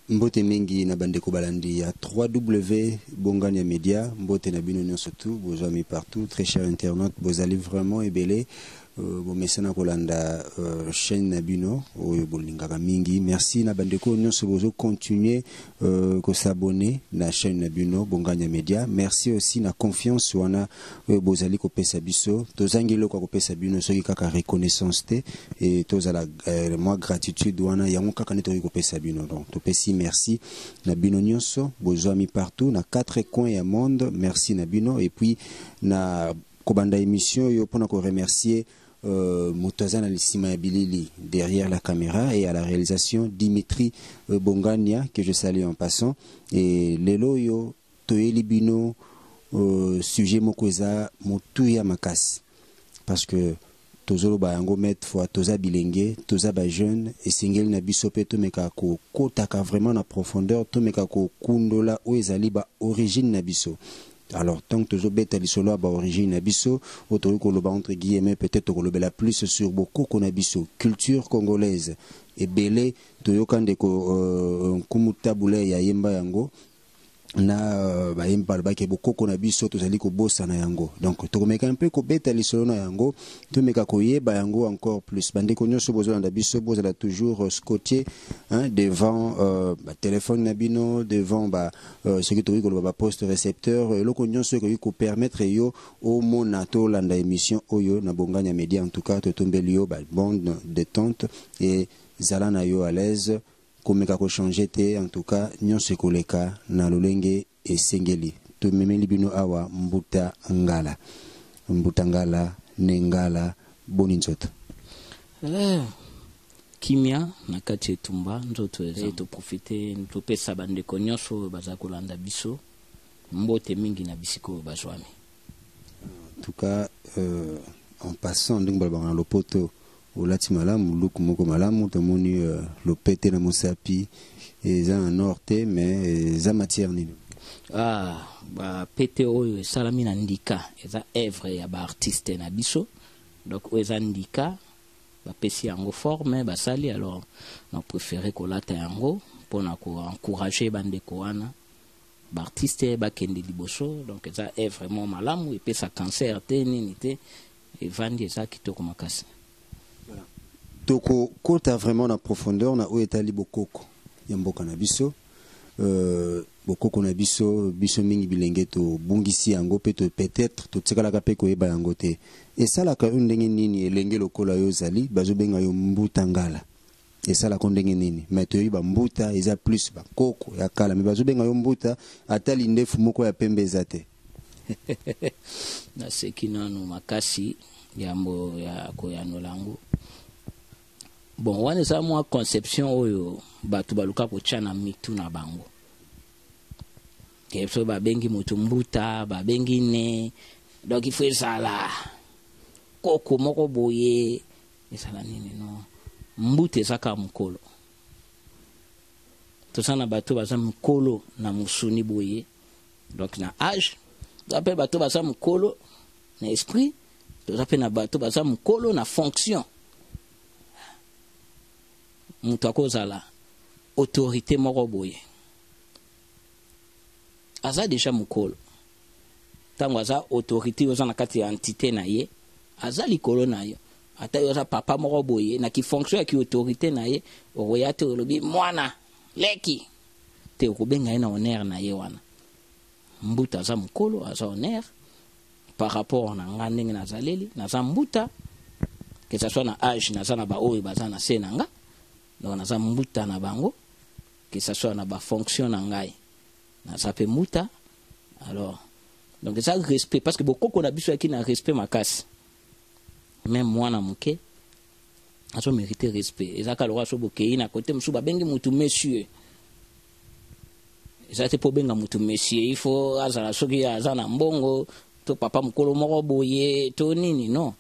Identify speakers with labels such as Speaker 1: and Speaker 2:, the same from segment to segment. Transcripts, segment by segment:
Speaker 1: Mbote mingi na bandeko balandi ya 3W Bongani ya Media, mbote na bino nyonso tout, bozwami partout, très cher internaute, bozali vraiment ebele. Bomesana kolanda chaîne na bino oyo bolingaka mingi. Merci na bandeko nyonso bozo continuer ko s'abonner na chaîne na bino Bongani ya Media. Merci aussi na confiance wana oyo bozali kopesa biso. Tozangi eloko ya kopesa bino soki kaka reconnaissance te et tozala mwa gratitude wana yango kaka nde tokoki kopesa bino. Donc topesi merci na bino nyonso bozwami partout na quatre coins ya monde. Merci na bino. Et puis na kobanda émission oyo mpona ko remercier moto aza na lisima ya bilili derrière la caméra et à la réalisation, Dimitri Bongania, que je salue en passant. Et lelo oyo toyeli bino sujet moko eza motuya makasi, parce que tozoloba yango maintes fois, toza bilenge, toza bajeune, esengeli na biso mpe tomeka kokotaka vraiment na profondeur, tomeka kokundola oyo ezali baorigine na biso. Alors tant que tozobeta lisolo ya baorigine na biso, oyo tokoki koloba entre guillemets, peut-être tokolobela plus sur bokoko na biso, culture congolaise. Ebele toyoka ndeko Nkumu Tabule ya yemba yango na bayemba, balobaki bokoko na biso tozali kobosana yango. Donc tokomeka mpe kobeta lisolo na yango, tomeka koyeba yango encore plus. Bandeko nyonso bozolanda biso, bozala toujours scotché, hein, devant batelefone na bino, devant ba soki tokoki koloba baposte récepteur, eloko nyonso ekoki kopermettre yo omona tolanda émission oyo na Bongani ya Média. En tout cas totombeli yo babonne détente et zala na yo à l'aise, komeka kochanger te. En tout cas nyonso ekoleka na lolenge esengeli. Tomemeli bino awa Mbuta Ngala. Mbuta Ngala ne Ngala, boni nzoto?
Speaker 2: Kimia na kati etumba, nzoto eza. Toprofite topesa bandeko nyonso oyo baza kolanda biso mbote mingi na bisika oyo bazwami.
Speaker 1: En tout cas, en passant, ndenge balobaka na lopoto, olati malamu, luku moko malamu. Tomoni lopete na mosapi eza na nord te, mais eza matière nini?
Speaker 2: Ah, bapete oyo esalami na ndika, eza œuvre ya baartiste na biso. Donc oyo eza ndika, bapesi yango forme, basali. Alors na préféré kolata yango mpona koencourager bandeko wana baartiste bakende liboso. Donc eza œuvre moko malamu, epesa cancer te, nini te, evandi, eza kitoko makasi.
Speaker 1: Tokokota vraiment na profondeur na oyo etali bokoko ya mboka na biso. Bokoko na biso, biso mingi bilenge tobungisi yango mpe to peut-être totikalaka mpe koyeba yango te. Esalaka yo ndenge nini, elenge lokola yo ozali, bazobenga yo Mbuta Ngala? Esalaka ndenge nini? Mais toyebi bambuta eza plus bakoko ya kala, mais bazobenga yo mbuta, ata lindefu moko ya pembe eza te.
Speaker 2: Naseki nanu makasi yambo ya koyanola yango. Bon, wana eza mwa conception oyo bato baluka kotya na mitu na bango, ke so babengi moto mbuta, babengi ne, donc il faut ezala koko moko boye, ezala nini. No, mbuta eza kaka mokolo. Toza na bato baza mokolo na mosuni boye, donc na âge. Toza mpe bato baza mokolo na esprit, toza mpe na bato baza mokolo na fonction. Moto akozala autorité moko boye, aza déjà mokolo. Ntango aza autorité, oza na kati ya entité na ye, aza likolo na yo. Ata yo aza papa moko boye, na kifonction ya kiautorité na ye, okoya te olobi mwana leki te, okobenga ye na honneur na ye wana. Mbuta aza mokolo, aza honneur par rapport na nga. Ndenge nazaleli, naza mbuta, que ça soit na âge, naza na baoyo baza na se na nga, donc naza mbuta na bango. Que ça soit na bafonction na ngai, naza mpe mbuta. Alors donc eza respect, parce que bokoko na biso yaki na respect makasi. Même mwana moke azomérite respect. Eza kaka lokola so bokei na kote mosusu, babengi mutu monsieur. Eza te mpo obenga mutu monsieur, il faut azala soki aza na mbongo to papa mokolo moko boye to nini. Non,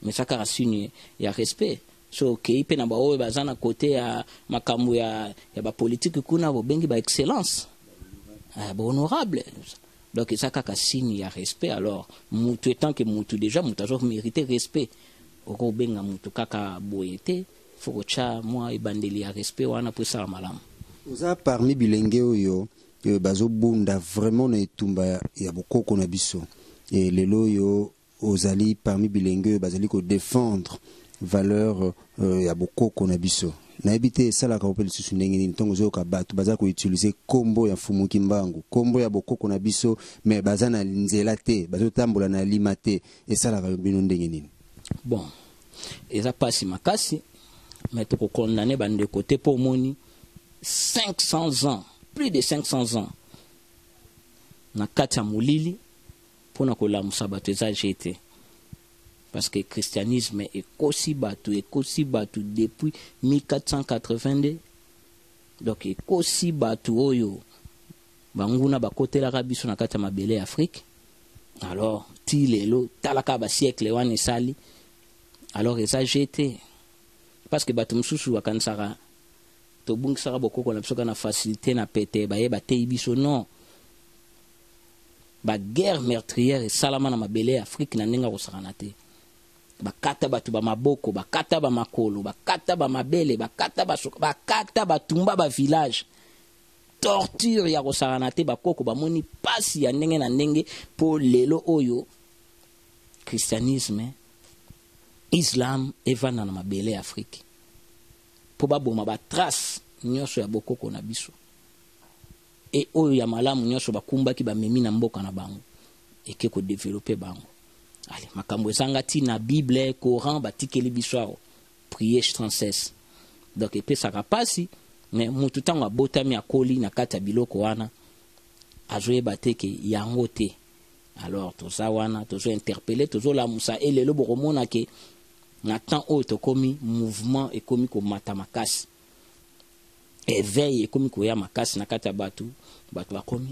Speaker 2: mais eza kaka signe ya respect. So okei mpe na baoyo baza na kote ya makambo ya bapolitike kuna, bobengi baexcellence, bahonorable. Donc eza kaka signe ya respect. Alors mutu étant que mutu, déjà mutu azomérite respect, okobenga mutu kaka boye te, faut kotya mwa ebandeli ya respect wana mpo esala malamu.
Speaker 1: Oza parmi bilenge oyo bazobunda vraiment na etumba ya bokoko na biso. E lelo oyo ozali parmi bilenge oyo bazali kodéfendre valeur ya bokoko na biso. Nayebi te esalaka mpe lisusu ndenge nini ntongo ozoyoka bato baza koutiliser nkombo ya Mfumu Kimbangu, nkombo ya bokoko na biso, mais baza na nzela te, bazotambola na lima te. Esalaka bino ndenge nini?
Speaker 2: Bon, eza mpasi makasi, mais tokokondane bandeko te, mpo omoni 500 ans, plus de 500 ans na kati ya molili mpona kolamusa bato eza je te, parce que christianisme ekosi bato, ekosi bato depuis 1482. Donc ekosi bato oyo banguna bakotelaka biso na kati ya mabele ya Afrique. Alors ti lelo, talaka basiècle wana esali. Alors eza je te, parce que bato mosusu bakanisaka tobungisaka bokoko na biso kaka na facilité, na pete, baye bateyi biso. Non, baguerre meurtrière esalama na mabele ya Afrique na ndenge akosakana te. Bakata bato bamaboko, bakata bamakolo, bakata bamabele, bakata basoka, bakata batumba bavillage, torture ya kosakana te. Bakoko bamoni pasi ya ndenge na ndenge mpo lelo oyo christianisme, islam evanda na mabele ya Afrique, mpo baboma batrace nyonso ya bokoko na biso. E oyo ya malamu nyonso bakumbaki, bamemi na mboka na bango, eke kodévelopper bango. Ale makambo ezanga ntina, Bible, Coran, batikeli biso awa prier sans cesse. Donc epesaka mpasi, mais mutu ntango abotami, akoli na kati ya biloko wana, azoyeba te ke yango te. Alors toza wana, tozointerpeller, tozolamusa. E lelo bokomona ke na temps oyo tokomi, mouvement ekomi komata makasi, éveil ekomi koya makasi na kati ya bato. Bato bakomi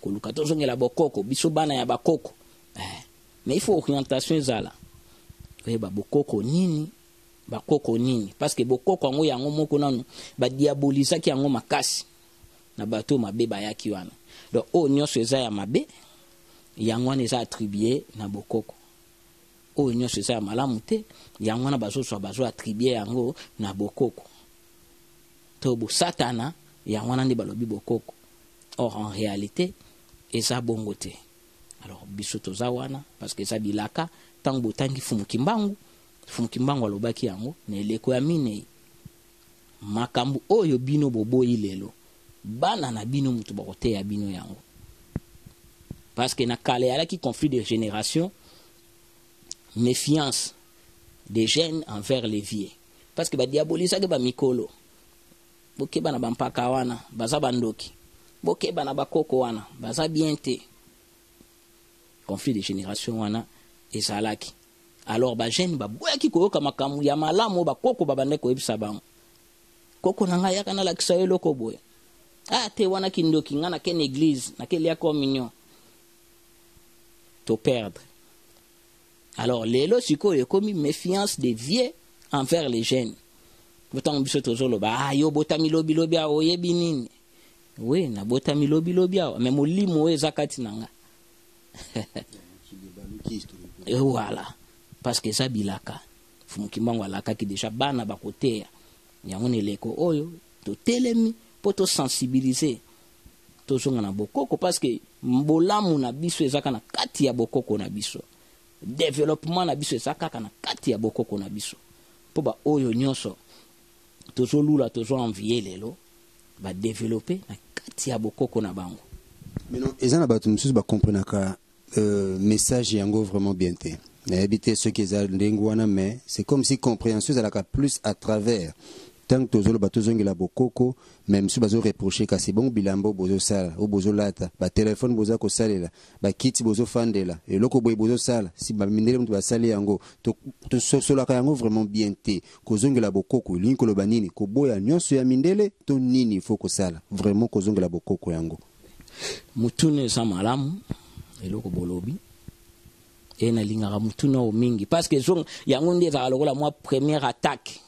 Speaker 2: koluka tozongela bokoko, biso bana ya bakoko. Mais il faut orientation ezala, oyeba bokoko nini, bakoko nini, parce que bokoko yango, yango moko nanu badiabolisaki yango makasi na bato mabe bayaki wana. Donc oyo nyonso eza ya mabe, yango wana eza attribué na bokoko. Oyo nyonso eza ya malamu te, yango wana bazozwa, bazoattribuer yango na bokoko to bosatana. Yango wana nde balobi bokoko. Or en réalité eza bongo te. Alors biso toza wana parce que eza bilaka. Ntango botangi Fumu Kimbangu, Fumu Kimbangu alobaki yango na eleko ya minei: makambo oyo bino boboyi lelo, bana na bino mutu bakoteya bino yango. Parce que na kala eyalaki conflit de génération, méfiance des jeunes envers les vieux, parce que badiabolisaki bamikolo: bokeba na bampaka wana, baza bandoki, bokeba na bakoko wana, baza bien te. Conflit de génération wana ezalaki. Alors bajeune baboyaki koyoka makambo ya malamu oyo bakoko babandaki koyebisa bango. Koko na ngai, yaka nalakisa yo eloko boye. Ah te, wana kindoki, ngai nake na église, nakelia communion. Toperdre. Alors lelo sikoyo ekomi méfiance des vieux envers les jeunes. Ntango biso tozoloba: ah, yo botami lobilobi awa, oyebi nini? Oui, nabotami lobilobi awa, mais molimo oyo eza kati na nga. Voilà, parce que eza bilaka. Fumu Kimbangu alakaki déjà bana bakoteya yango. Na eleko oyo totelemi mpo tosensibiliser, tozonga na bokoko, parce que bolamu na biso eza kaka na kati ya bokoko na biso, développement na biso eza kaka na kati ya bokoko na biso. Mpo baoyo nyonso tozolula, tozoenvier lelo, badévelopper na kati ya bokoko na bango.
Speaker 1: Mais non, eza na bato mosusu bacomprenaka message yango vraiment bien te. Nayebi te soki eza ndenge wana, mais c'est comme si compréhension ezalaka plus à travers. Ntango tozoloba tozongela bokoko, mais mosusu bazoreprocher: kasi bongo bilamba oyo bozosala, oyo bozolata, batelefone boza kosalela, bakiti bozofandela, eloko boye bozosala, si bamindele moto basali yango? Tososolaka yango vraiment bien te. Kozongela bokoko elingi koloba nini? Koboya nyonso ya mindele to nini faut kosala vraiment kozongela bokoko yango?
Speaker 2: Mutuna eza malamu, eloko bolobi. E nalingaka mutuna oyo mingi, parce que yango nde ezalaka lokola mwa première attaque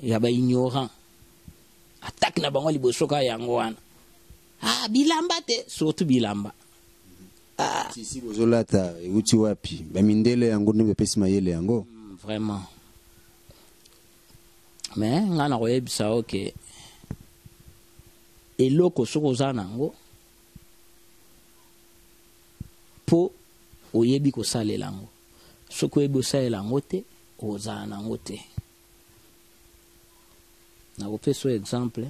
Speaker 2: ya baignorant. Attaque na bango liboso kaka yango wana: ah, bilamba te, surtout bilamba.
Speaker 1: Ah. Sisi bozolata euti wapi? Bamindele yango nde bapesi mayele yango. '
Speaker 2: Mais
Speaker 1: Mais
Speaker 2: Mais
Speaker 1: mais
Speaker 2: Mais
Speaker 1: mais
Speaker 2: Eloko soki oza nango mpo oyebi kosalela yango, soki oyebi kosalela yango te, ozala nango te. Nakopesa oyo exemple: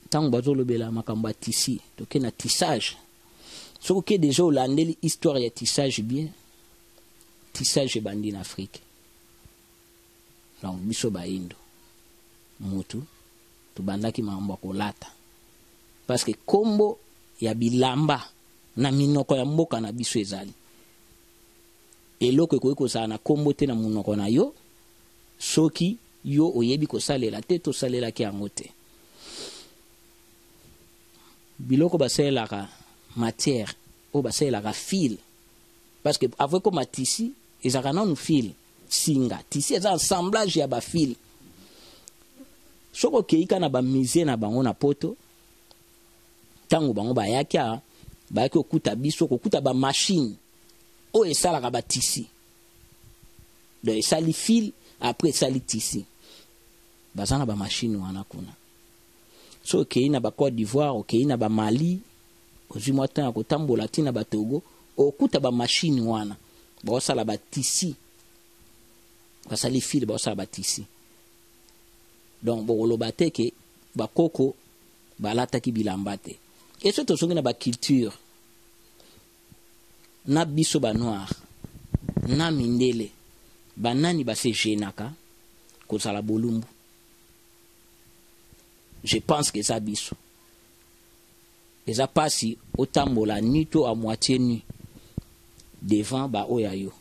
Speaker 2: ntango bazolobela makambo ya tissu, toke na tissage. Soki oke déjà, olandeli histoire ya tissage bien, tissage ebandi na Afrique. Donc biso bayindo mutu tobandaki makambo ya kolata, parce que kombo ya bilamba na minoko ya mboka na biso ezali eloko ekoki kozala na kombo te na monoko na yo soki yo oyebi kosalela te. Tosalelaki yango te. Biloko basalelaka, matière oyo basalelaka, fil, parce que avant ekoma tissu ezalaka nanu fil, singa. Tissu eza assemblage ya bafil. Soki okei ka na bamusée na bango na Poto, ntango bango bayaki awa, bayaki kokuta biso, kokuta bamachine oyo esalaka batissu. Donc esali fil, après esali tissu. Baza na bamachine wana kuna. So okei na baCôte d'Ivoire, okei na baMali, ozwi mwa temps ya kotambola ntina baTogo, okuta bamachine wana baosala batissu. Basali fil, baosala batissu. Donc bokoloba te ke bakoko balataki bilamba te. E so tozongi na baculture na biso, banoir na mindele, banani basegenaka kozala bolumbu? Je pense que eza biso. Eza mpasi otambola nu to à moitié nu devant baoyo ya yo,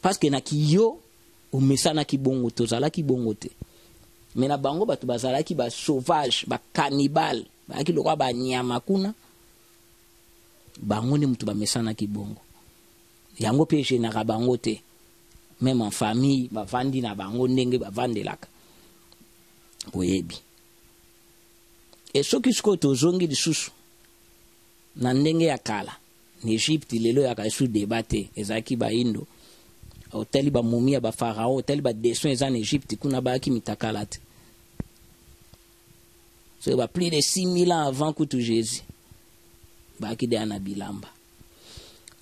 Speaker 2: parce que naki yo omesanaki bongo, tozalaki bongo te. Me na bango bato bazalaki basauvage, bacannibale, bazalaki lokola banyama kuna. Bango nde moto bamesanaki bongo. Yango mpe egenaka bango te. Même en famille, bavandi na bango ndenge bavandelaka, oyebi. E soki sikoyo tozongi lisusu na ndenge ya kala na Egypte, lelo yaka esu débat te, ezalaki baindo. Otali bamomies ya bapharaon, otali badessin eza na Egypte kuna, bayaki mitakala te. Soki ba plus de 6000 ans avant kutu Jésus, bayaki deya na bilamba.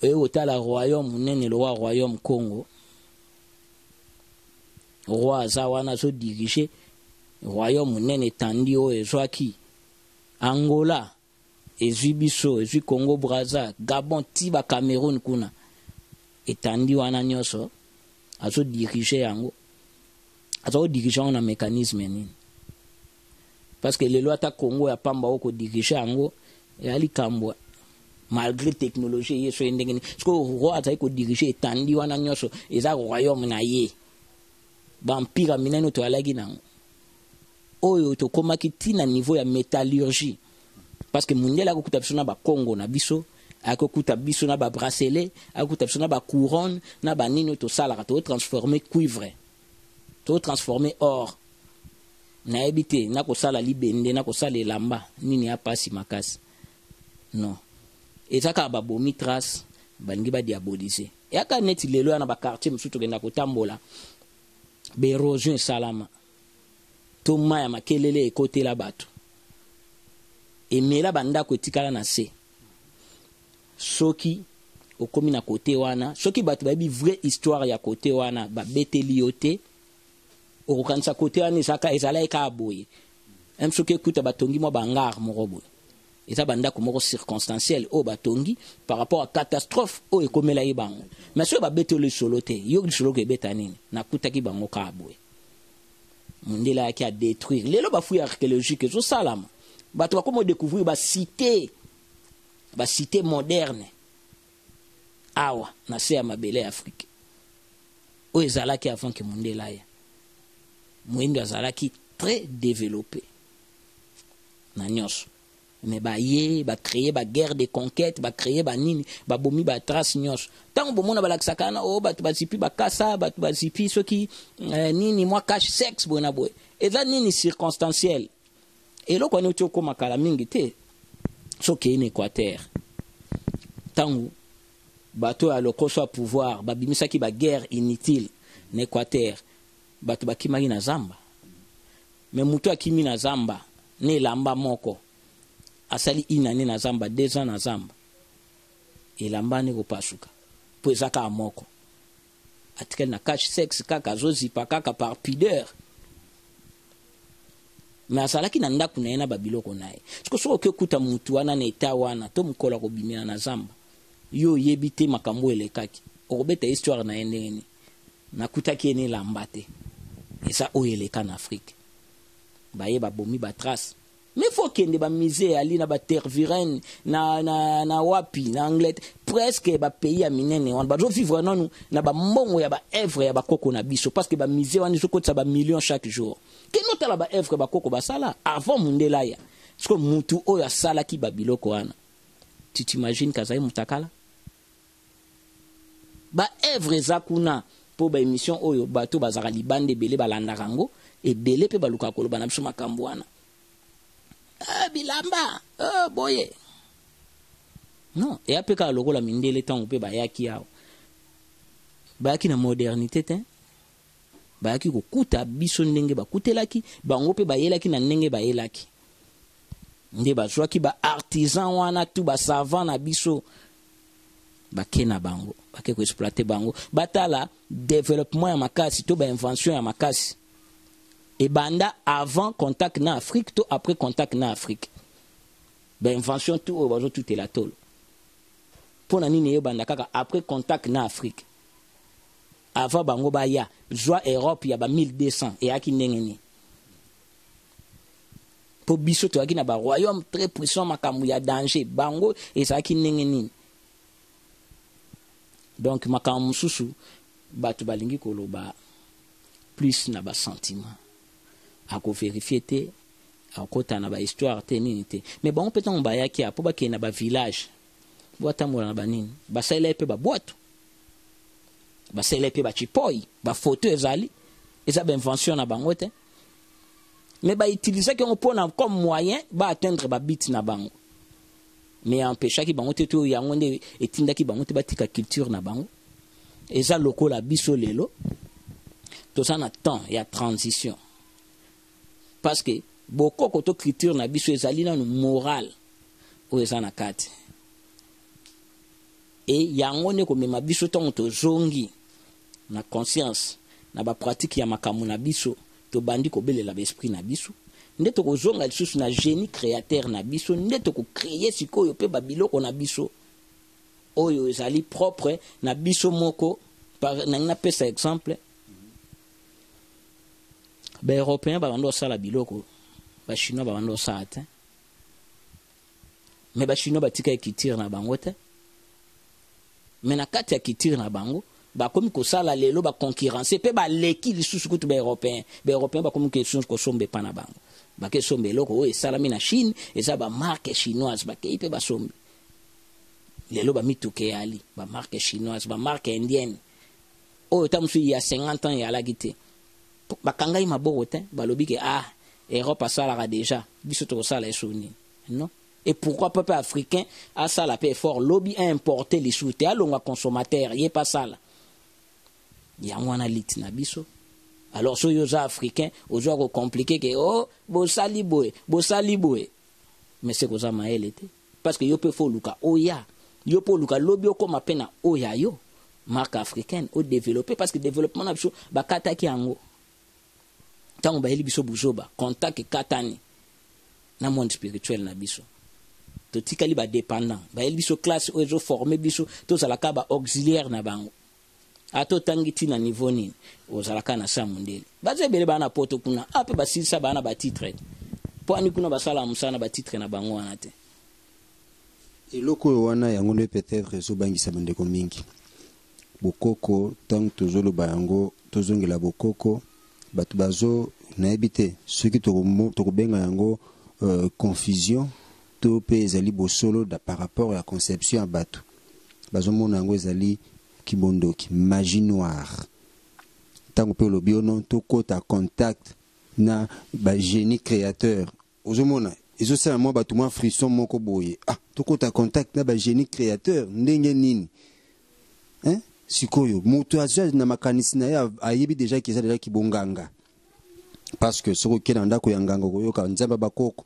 Speaker 2: Oyo kotala royaume monene lokola royaume Congo, roi aza wana azodirige royaume monene etandi oyo ezwaki Angola, ezwi biso, ezwi Congo Braza, Gabon, ti baCameroun kuna, etandi wana nyonso azodirige yango. Aza kodirige yango na mécanisme nini? Parce que lelo ata Congo ya pamba, oyo kodirige yango eya likambo, malgré technologie. Ye so ye ndenge nini sikoyo roi azali kodirige etandi wana nyonso, eza royaume na ye, baempire minene oyo toyalaki nango, oyo tokomaki ntina niveau ya métallurgie, parce que mundele akokuta biso na bakongo na biso, akokuta biso na babracelet, akokuta biso na bacouronne, na banini oyo tosalaka, totransforme cuivre, totransforme or, nayebi te, nakosala libende, nakosala elamba nini ya pasi makasi. Non, eza kaka babomi trace, balingi badiabolize. Eyaka neti lelo ya na baquartier mosusu, tokenda kotambola, baérosion esalama to mai ya makelele ekotela bato, emela bandako etikala na se. Soki okomi na kote wana, soki bato bayebi vraie histoire ya kote wana, babeteli yo te, okokanisa kote wana ezalaki kaka boye. Soki ekuta batongi mwa bangare moko boye, eza bandako moko circonstanciel oyo batongi par rapport à catastrophe oyo ekomelaki bango. Mais soki babeteli lisolo te, yo lisolo koebeta nini? Nakutaki bango kaka boye, mondele ayaki adétruire. Lelo bafouille archéologique ezosalama, bato bakoma odécouvrir bacité, bacité moderne awa na se ya mabele ya Afrique, oyo ezalaki avant ke mondele aya. Moyindo azalaki très développé na nyonso, mais baye bacréer baguerre de conquête, bacréer banini, babomi batrace nyonso. Ntango bomona balakisaka wana oyo bato bazipi bakasa, bato bazipi soki nini, mwa cache sexe boye na boye, eza nini? Circonstanciel. Eloko wani oti okóma kala mingi te. Soki okei na Équateur, ntango bato ya lokoso ya pouvoir babimisaki baguerre inutile na Équateur, bato bakimaki na zamba. Mais moto akimi na zamba na elamba moko, asali une année na zamba, 2 ans na zamba, elamba wana ekopasuka mpo eza kaka moko. Atikali na cache sexe kaka, azozipa kaka par pudeur, mais azalaki na ndako na ye na babiloko na ye. Siko soki oki okuta mutu wana na eta wana to mokolo akobimela na zamba, yo oyebi te makambo elekaki, okobeta histoire na ye ndenge nini? Nakutaki ye na elamba te. Eza oyo eleka na Afrique, baye babomi batrace. Mais faut okende bamusée eyali na baTervuren na wapi, na Angleterre, presque bapays ya minene wana bazovivre nanu na bambongo ya baœuvre ya bakoko na biso, parce que bamusée wana ezokotisa bamillion chaque jour. Kende otala baœuvre bakoko basala avant mundele aya. Siko mutu oyo asalaki babiloko wana, tu t'imagines kazali mutakala? Baœuvre eza kuna mpo baémission oyo bato bazalaka libanda ebele balandaka yango ebele mpe balukaka koloba na biso makambo wana. Ah, bilamba, ah, boye non, eya mpe kaka lokola mindele ntango mpe bayaki awa, bayaki na modernité te, bayaki kokuta biso ndenge bakutelaki bango mpe bayelaki na ndenge bayelaki. Nde bazwaki baartisan wana tu, basavant na biso, bake na bango, bake koexploiter bango. Batala développement ya makasi to bainvention ya makasi ebanda avant contact na Afrique to après contact na Afrique? Bainvention tu oyo bazotutela tolo, mpo na nini eyebanda kaka après contact na Afrique? Avant bango baya, zwa Europe ya ba 1200, eyaki ndenge nini? Mpo biso toyaki na baroyaume très puissant, makambo ya danger, bango ezalaki ndenge nini? Donc makambo mosusu bato balingi koloba plus na basentiment, akovérifier te, akota na bahistoire te, nini te. Mais bango mpe ntango bayaki ya mpo bakende na bavillage, batambola na banini, basalela ye mpe babwato, basalela ye mpe bachipoi. Bafoto ezali, eza bainvention na bango te, mais bautilisaki yango mpona comme moyen baatteindre babut na bango. Mais empêchaki bango te to yango nde etindaki bango te batika culture na bango. Eza lokola biso lelo toza na temps ya transition, parce que bokoko to culture na biso ezali nanu moral oyo eza na kati e yango nde komema biso. Ntango tozongi na conscience na bapratique ya makambo na biso, tobandi kobelela baesprit na biso, nde tokozonga lisusu na génie créateur na biso, nde tokocréer sikoyo mpe babiloko na biso oyo ezali propre na biso moko. Nangi napesa exemple: baeuropéen babanda kosala biloko, bachinois babanda kosala te. Mais bachinois batika culture na bango te, mais na kati ya culture na bango bakomi kosala lelo, baconcurrence mpe baleki lisusu kutu baeuropéen. Baeuropéen bakomi lisusu kosomba epa na bango, bakesomba eloko oyo esalami na Chine, eza bamarque chinoise, bakei mpe basombi. Lelo bamituka eyali bamarque chinoise, bamarque indienne, oyo ta mosusu ya 50 ans eyalaki te. Bakangai maboko te, balobi ke ah, Europe asalaka déjà, biso tokosala eso nini? Non. Et pourquoi peuple africain asala mpe effort lobi aimporte lisusu te, alongwa consommateur, ye mpe asala yango wana lite na biso? Alors soki oza africain, ozwa kocompliquer ke o oh, bosali boye, bosali boye, mais se koza mayele te, parce que yo mpe faut oluka oya, yo mpe oluka lobi okóma mpe na oya yo marque africaine odéveloppe, parce que développement na biso bakataki yango ntango bayeli biso buzoba. Contact ekatani na monde spirituel na biso, totikali badépendant. Bayeli biso classe oyo ezoforme biso tozalaka baauxiliaire na bango. Ata otangi ntina niveau nini, ozalaka na sa mondele. Baza ebele baa na poto kuna, a mpe basilisa baa na batitre, mpo ani kuna basala mosala na batitre na bango wana te.
Speaker 1: Eloko oyo wana, yango nde peut-être ezobangisa bandeko mingi. Bokoko, ntango tozoloba yango, tozongela bokoko, bato bazo nayebi te soki tokobenga yango confusion to mpe ezali bosolo par rapport ya conception ya bato. Bazomona yango ezali kibondoki, magie noire. Ntango mpe olobi ono tokɔta contact na bagénie créateur, ozomona ezosala mwa bato mwa frisson moko boye. Ah, tokɔta contact na bagénie créateur ndenge nini, hein? Sikoyo moto azwa na makanisi na ye, ayebi déjà ke eza déjà kibonganga. Parce que soki okei na ndako ya nganga, okoyoka Nzambe bakoko,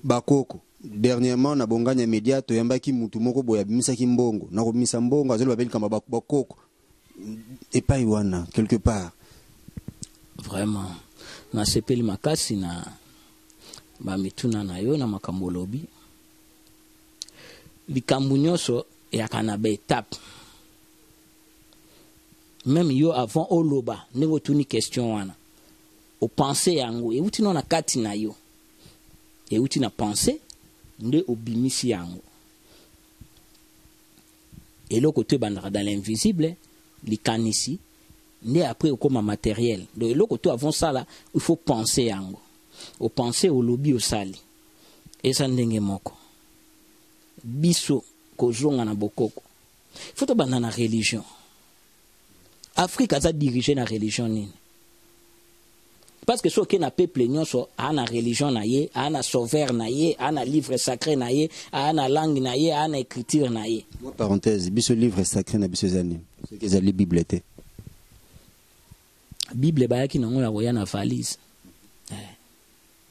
Speaker 1: bakoko. Dernièrement, na Bongani ya Media, toyambaki mutu moko boye, abimisaki mbongo na kobimisa mbongo, azoloba be likambo bakoko epai wana quelque part.
Speaker 2: Vraiment, nasepeli makasi na bamituna na yo na makambo olobi. Likambo nyonso eyaka na baétape. Même yo, avant oloba ndenge otuni question wana, opense yango euti no na kati na yo, euti na pensée nde obimisi yango. Eloko to ebandaka dans l'invisible, likanisi, nde après okóma matériel. Donc eloko to avant sala, il faut penser yango. Opense, olobi, osali. Eza ndenge moko biso kozonga na bokoko. Faut tobanda na religion. Afrique aza dirigé na religion nini? Parce que soki na peuple nyonso aa na religion na ye, aa na sauveur na ye, aa na livre sacré na ye, aa na langue na ye, aa na écriture na ye.
Speaker 1: Mwa parenthèse, biso livre sacré na biso eza nini, soki ezali Bible te?
Speaker 2: Bible bayaki nango ya koya na valise.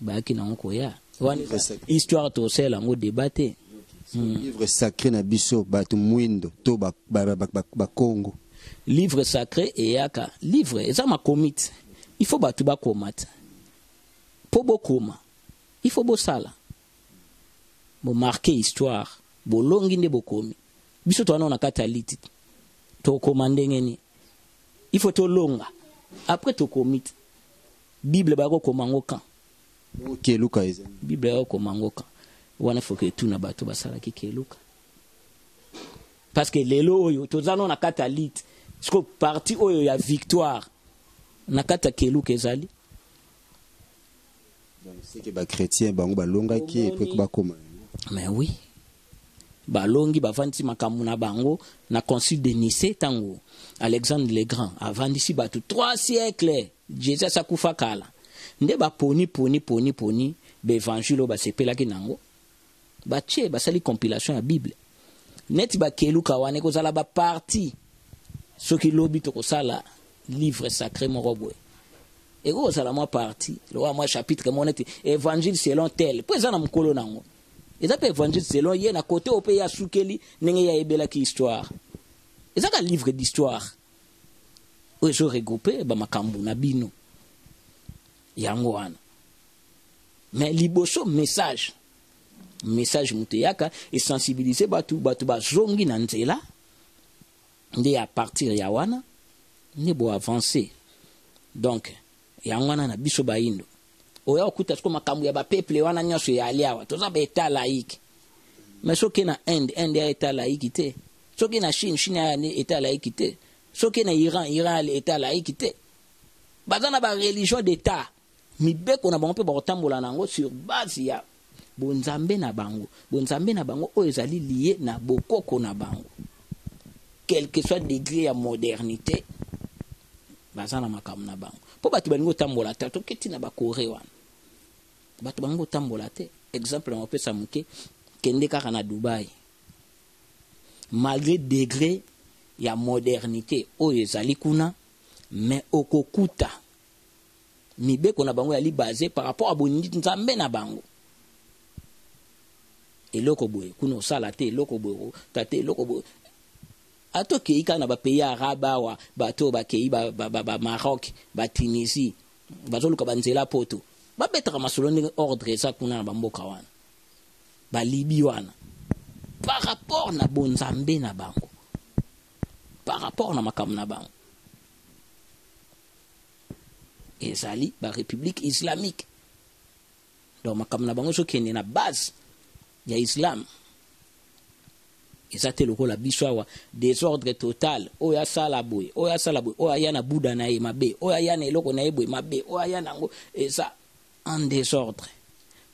Speaker 2: Bayaki nango koya wana. Histoire, tosala yango débat te.
Speaker 1: Livre sacré na biso bato mwindo to Bakongo?
Speaker 2: Livre sacré eyaka, livre eza makomi te. Il faut bato bakoma te. Mpo bokoma, il faut bosala, bomarquer histoire, bolongi nde bokomi. Biso towana na kati ya liti, tokoma ndenge nini? Il faut tolonga, après tokomi te. Bible bakokoma yango quand?
Speaker 1: Keluka eza?
Speaker 2: Bible bakokoma yango quand wana? Faut que etuna bato basalaki keluka, parce que lelo oyo toza no na kati ya lite. Siko parti oyo ya victoire na kati ya keluka ezali.
Speaker 1: C'est que bachrétien bango balongaki et puis bakoma.
Speaker 2: Mais oui, balongi, bavandisi makambo na bango na concile de Nicée, ntango Alexandre le Grand avandisi bato 3 siècle. Jésus asakufa kala, nde baponi poni poni poni baévangile oyo basepelaki nango, batie, basali compilation ya Bible. Neti bakeluka wana ekozala baparti. Soki lobi tokosala livre sacré moko boye, ekoki kozala mwa parti lokola mwa chapitre moko neti évangile selon tel, mpo eza na mokolo nango, eza mpe évangile selon ye na kote oyo mpe ye asukeli ndenge ye ayebelaki histoire. Eza ka livre d'histoire oyo ezoregroupe bamakambo na bino yango wana. Mais liboso, message moto eyaka esensibilize bato, bato bazongi na nzela, nde à partir ya wana nde boavance. Donc yango wana na biso bayindo oya okuta siko makambo ya bapeuple wana nyonso eyali awa. Toza baétat laïque, mais soki na Inde, Inde ya état laïque te. Soki na Chine, Chine ya état laïque te. Soki na Iran, Iran ya état laïque te. Baza na bareligion d'état, mibeko na bango mpe bakotambola na yango sur base ya bonzambe na bango, bonzambe na bango oyo ezali lié na bokoko na bango. Quel que soit degré ya modernité, baza na makambo na bango. Mpo bato balingi kotambola te, toketi na bacorée wana, bato balingi kotambola te. Exemple na kopesa moke, kende kaka na Dubai. Malgré degré ya modernité oyo ezali kuna, mais okokuta mibeko na bango yali basé par rapport a bonzambe na bango. Eloko boye kuna osala te, eloko boye ota te, eloko boye. Ata okei kaka na bapays arabe awa, bato oyo bakei baMaroc, baTunisie, bazoluka banzela poto, babetaka masolo ndenge ordre eza kuna na bamboka wana, balibi wana, par rapport na bonzambe na bango, par rapport na makambo na bango. Ezali barépublique islamique, donc makambo na bango ezokende na base ya islam. Eza te lokola biso awa, désordre total. Oyo asala boye, oyo asala boye, oyo aya na buda na ye mabe, oyo aya na eloko na ye boye mabe, oyo aya na yango, eza en désordre.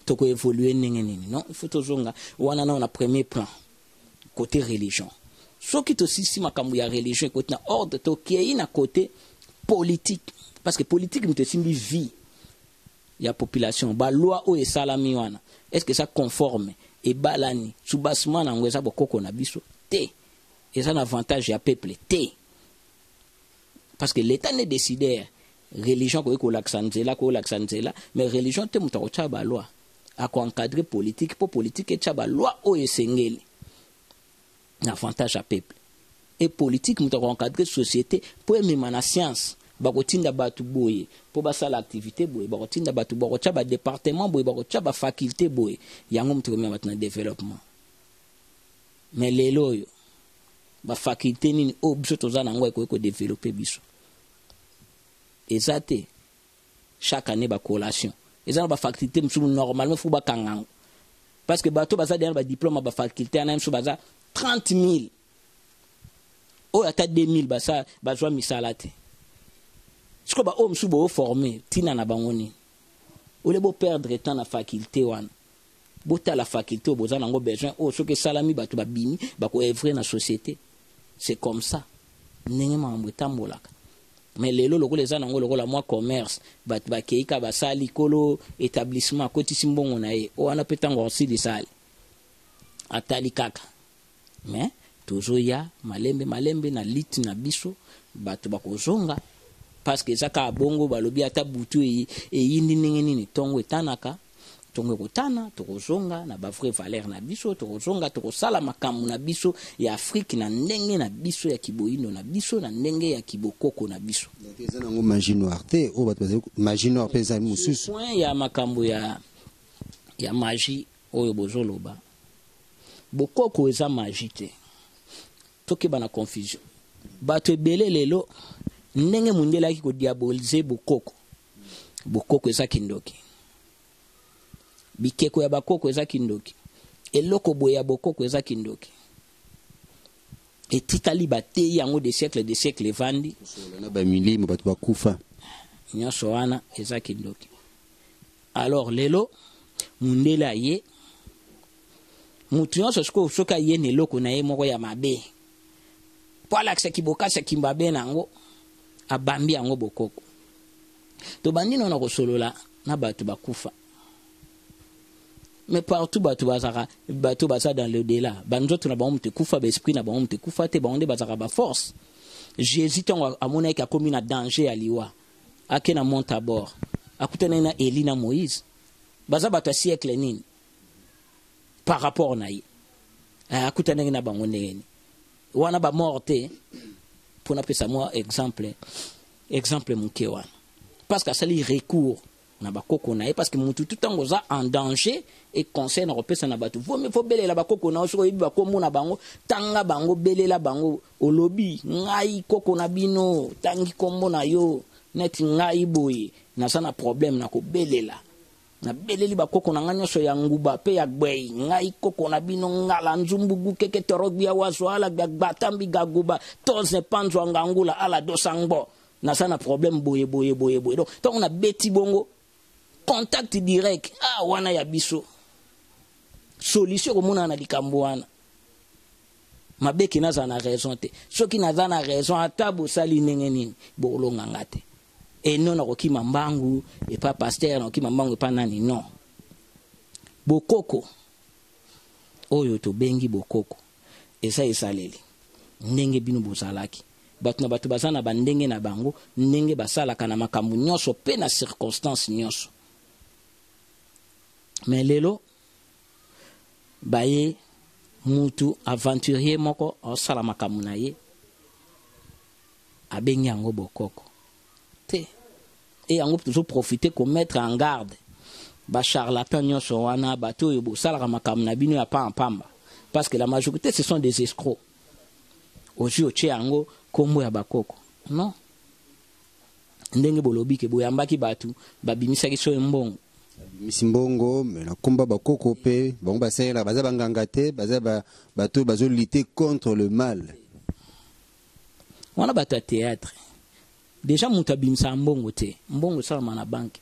Speaker 2: Tokoévolue ndenge nini? Non, il faut tozonga wana nao na premier plan, côté religion. Soki tosisi makambo ya religion, ekoti na ordre, tokei na côté politique, parce que politique moto esimbi vie ya population. Baloi oyo esalami wana, est ce que eza conforme, ebalani, soubassement na yango eza bokoko na biso te, eza na avantage ya peuple te? Parce que l'état nde décideur. Religion akoki kolakisa nzela, akoki kolakisa nzela, mais religion te moto akotya baloi, akoencadre politique mpo politique etya baloi oyo esengeli na avantage ya peuple. E politique moto akoencadre société mpo emema na science. Bakotinda bato boye mpo basala activité boye, bakotinda bato, bakotya badépartement boye, bakotya bafaculté boye, yango moto ekomema bato na développement. Mais lelo oyo, bafaculté nini oyo biso toza nango ekoki kodévelopper biso? Eza te. Chaque année bacollation eza na bafaculté mosusu, normalement faut bakanga yango, parce que bato baza deya na badiplôme ya bafaculté wana, mosusu baza 30 000, oyo ata 2 000 basa bazwa misala te. Sikoyo baoyo mosusu booforme, ntina na bango nini? Ole boperdre temps na faculté wana, botala faculté oyo boza nango besoin, oyo soki esalami, bato babimi, bakoœuvrer na société. C'est comme ça ndenge makambo etambolaka. Mais lelo, lokola eza nango lokola mwa commerce, bato bakei ka basali, kolo établissement akotisi mbongo na ye o wana mpe, ntango akosilisa ale atali kaka. Mais tozoya malembe malembe na liti na biso, bato bakozonga, parce que eza kaka bongo. Balobi ata butu eyindi ndenge nini, ntongo etanaka, ntongo ekotana. Tokozonga na bavrai valeur na biso, tokozonga, tokosala makambo na biso ya Afrike na ndenge na biso ya kiboyindo na biso, na ndenge ya kibokoko na biso.
Speaker 1: Donc eza nango magie noire te oyo bato bazali, magie noire mpe ezali mosusu.
Speaker 2: Point ya makambo ya magie oyo bozoloba, bokoko eza magie te. Tokeba na confusion. Bato ebele lelo, ndenge mondele ayaki kodiaboliser bokoko, bokoko eza kindoki, bikeko ya bakoko eza kindoki, eloko boye ya bokoko eza kindoki, etikali bateyi yango de siècle de siècle, evandi.
Speaker 1: Kosola na bamilimo, bato bakufa.
Speaker 2: Nyonso wana eza kindoki. Alors lelo mundele aye, mutu nyonso sikoyo soki aye na eloko na ye moko ya mabe mpo alakisaki bokasi ya kimbabe na yango, abambi yango bokoko. Tobandi nano kosolola na bato bakufa, mais partout bato bazalaka, bato baza dans le delà, banzoto na bango moto ekufa, baesprit na bango moto ekufa te, bango nde bazalaka baforce. Jésus, ntango amonaki akomi na danger ya liwa, ake na mont Tabor, akutanaki na Eli na Moïse. Baza bato ya siècle nini par rapport na ye? Akutanaki na bango ndenge nini? Wana bamort te. Mpo napesa mwa exemple moke wana, parce que asali recours na bakoko na ye, parce que mutu tu ntango oza en danger, e conseil na kopesa na bato, vomi fo belela bakoko na yo. Soki oyebi bakombo na bango, tanga bango, belela bango, olobi: "Ngai koko na bino," tangi kombo na yo, "neti ngai boye, naza na problème na kobelela, nabeleli bakoko na ngai nyonso ya nguba mpe ya gbei, ngai koko na bino ngala nzumbugu keke torogbia wazo ala gbatambi gaguba toze panzwa ngangula ala dosangbo, naza na problème boye boye boye boye." Donc ntango nabeti bongo, contact direct, ah, wana ya biso solution ekomonana na likambo wana. Mabeki naza na raison te. Soki naza na raison, ata bosali ndenge nini, bokolonganga te. Eno nakokima mbangu epa pasteur, nakokima mbangu epa nani? Non. Bokoko oyo tobengi bokoko eza ezaleli ndenge bino bozalaki. Bato na bato baza na bandenge na bango, ndenge basalaka na makambo nyonso mpe na circonstance nyonso. Mais lelo baye mutu aventurier moko aosala makambo na ye, abengi yango bokoko te. E yango tozoprofite komettre en garde bacharlatan nyonso wana, bato oyo bosalaka makambo na bino ya pampamba, parce que la majorité, ce sont des escrocs. Ozwi, otie yango nkombo ya bakoko. Non, ndenge bolobi ke boyambaki bato, babimisaki so mbongo.
Speaker 1: Babimisi mbongo, mais na komba bakoko mpe bango basalelaka, baza banganga te, baza bato oyo bazolutter contre le mal.
Speaker 2: Wana bato ya théâtre. Déjà moto abimisaka mbongo te, mbongo esalama na banke.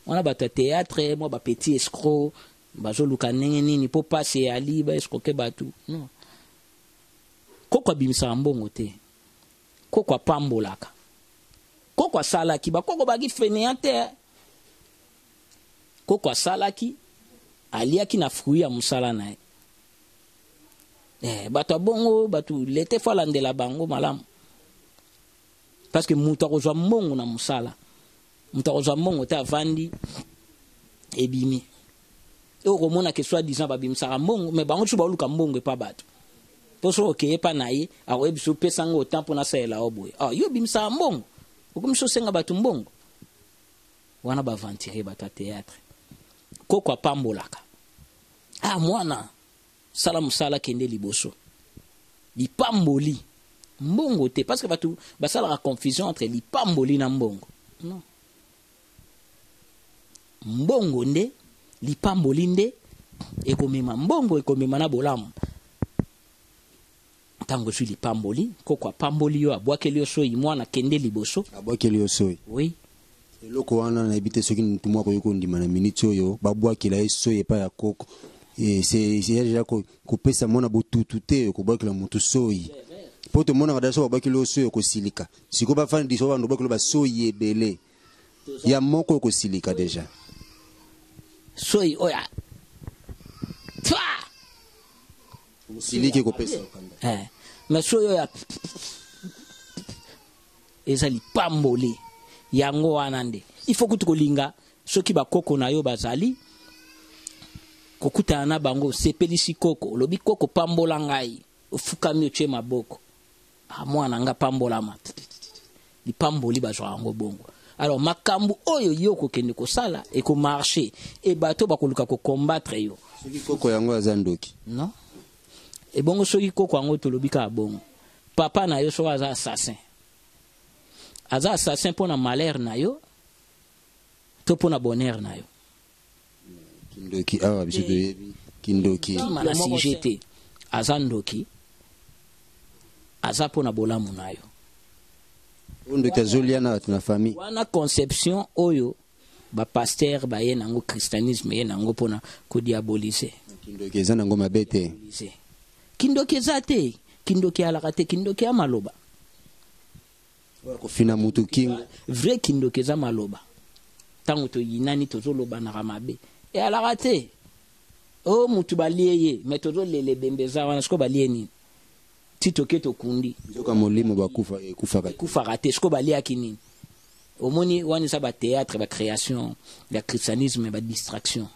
Speaker 2: Wana bato ya théâtre, mwa bapetit escroc, bazoluka ndenge nini mpo pasi eyali, baescroquer bato. Non, koko abimisaka mbongo te, koko apambolaka. Koko asalaki, bakoko baki fainéant te. Koko asalaki, aliaki na fruit ya mosala na ye. Bato ya bongo, bato lete, fo alandela bango malamu, parce que moto akozwa mbongo na mosala. Moto akozwa mbongo te, avandi ebimi. Oyo okomona ke soit disant babimisaka mbongo, mais bango mosusu baoluka mbongo epa bato. Mpo soki okeye epa na ye, akoyebisa opesa ngo autant mpo nasalela yo boye. Ah, yo obimisaka mbongo, okomisi osenga bato mbongo. Wana baaventurier, bato ya théâtre. Koko apambolaka. Ah, mwana sala mosala, kende liboso, lipamboli, mbongo te. Parce que bato basalaka confusion entre lipamboli na mbongo. Non, mbongo nde, lipamboli nde ekomema mbongo, ekomema na bolamu. Ntango ozwi lipamboli, koko apamboli yo, abwakeli yo soyi, mwana kende liboso.
Speaker 1: Abwakeli yo soyi?
Speaker 2: Oui.
Speaker 1: Eloko wana nayebi te soki mutu moko akoki kondima na miniti oyo babwakela ye soyi epai ya koko. C'est déjà kopesa mwana botutu te, kobwakela motu soyi, mpo tomonaka da so babwakeli yo soyi, okosilika. Sikoyo bafandi so bando bwakela basoyi ebele, ya moko okosilika déjà.
Speaker 2: Soyi oyo fa.
Speaker 1: Osiliki, kopesa.
Speaker 2: Mais soyi oyo eza lipamboli, yango wana nde il faut kutu kolinga. Soki bakoko na yo bazali, kokutana na bango, osepelisi koko, olobi: "Koko, pambola ngai." Ofukami, otie maboko: "Ah, mwana nga, pambolama." Lipamboli bazwaka yango bongo. Alors makambo oyo yo okokende kosala ekomarcher e, bato bakoluka kocombattre yo.
Speaker 1: Soki koko yango aza ndoki?
Speaker 2: Non, ebongo soki koko yango, tolobi kaka bongo, papa na yo soki aza assassin, aza assassin mpo na malheur na yo to mpo na bonheur na yo?
Speaker 1: Kindoki awa biso toyebi kindoki.
Speaker 2: Kima na sujet te. Aza ndoki, aza mpo na bolamu na yo.
Speaker 1: Oyo ndoki azolia na bato na famille.
Speaker 2: Wana conception oyo bapasteur baye nango, christianisme ye nango mpona kodiaboliser.
Speaker 1: Kindoki eza nango mabe te.
Speaker 2: Kindoki eza te, kindoki alaka te. Kindoki ya maloba.
Speaker 1: Kofina mutu kingo.
Speaker 2: Vrai kindoki eza maloba. Ntango toyinani, tozolobanaka mabe, eyalaka te. O mutu balie ye, me tozolela ebembe eza wana. Sikoyo balie nini? Ti toke tokundi.
Speaker 1: Nzoka molimo bakufa ekufaka.
Speaker 2: Ekufaka te. Sikoyo baliaki nini? Omoni, wana eza bathéâtre, bacréation ya christianisme, badistraction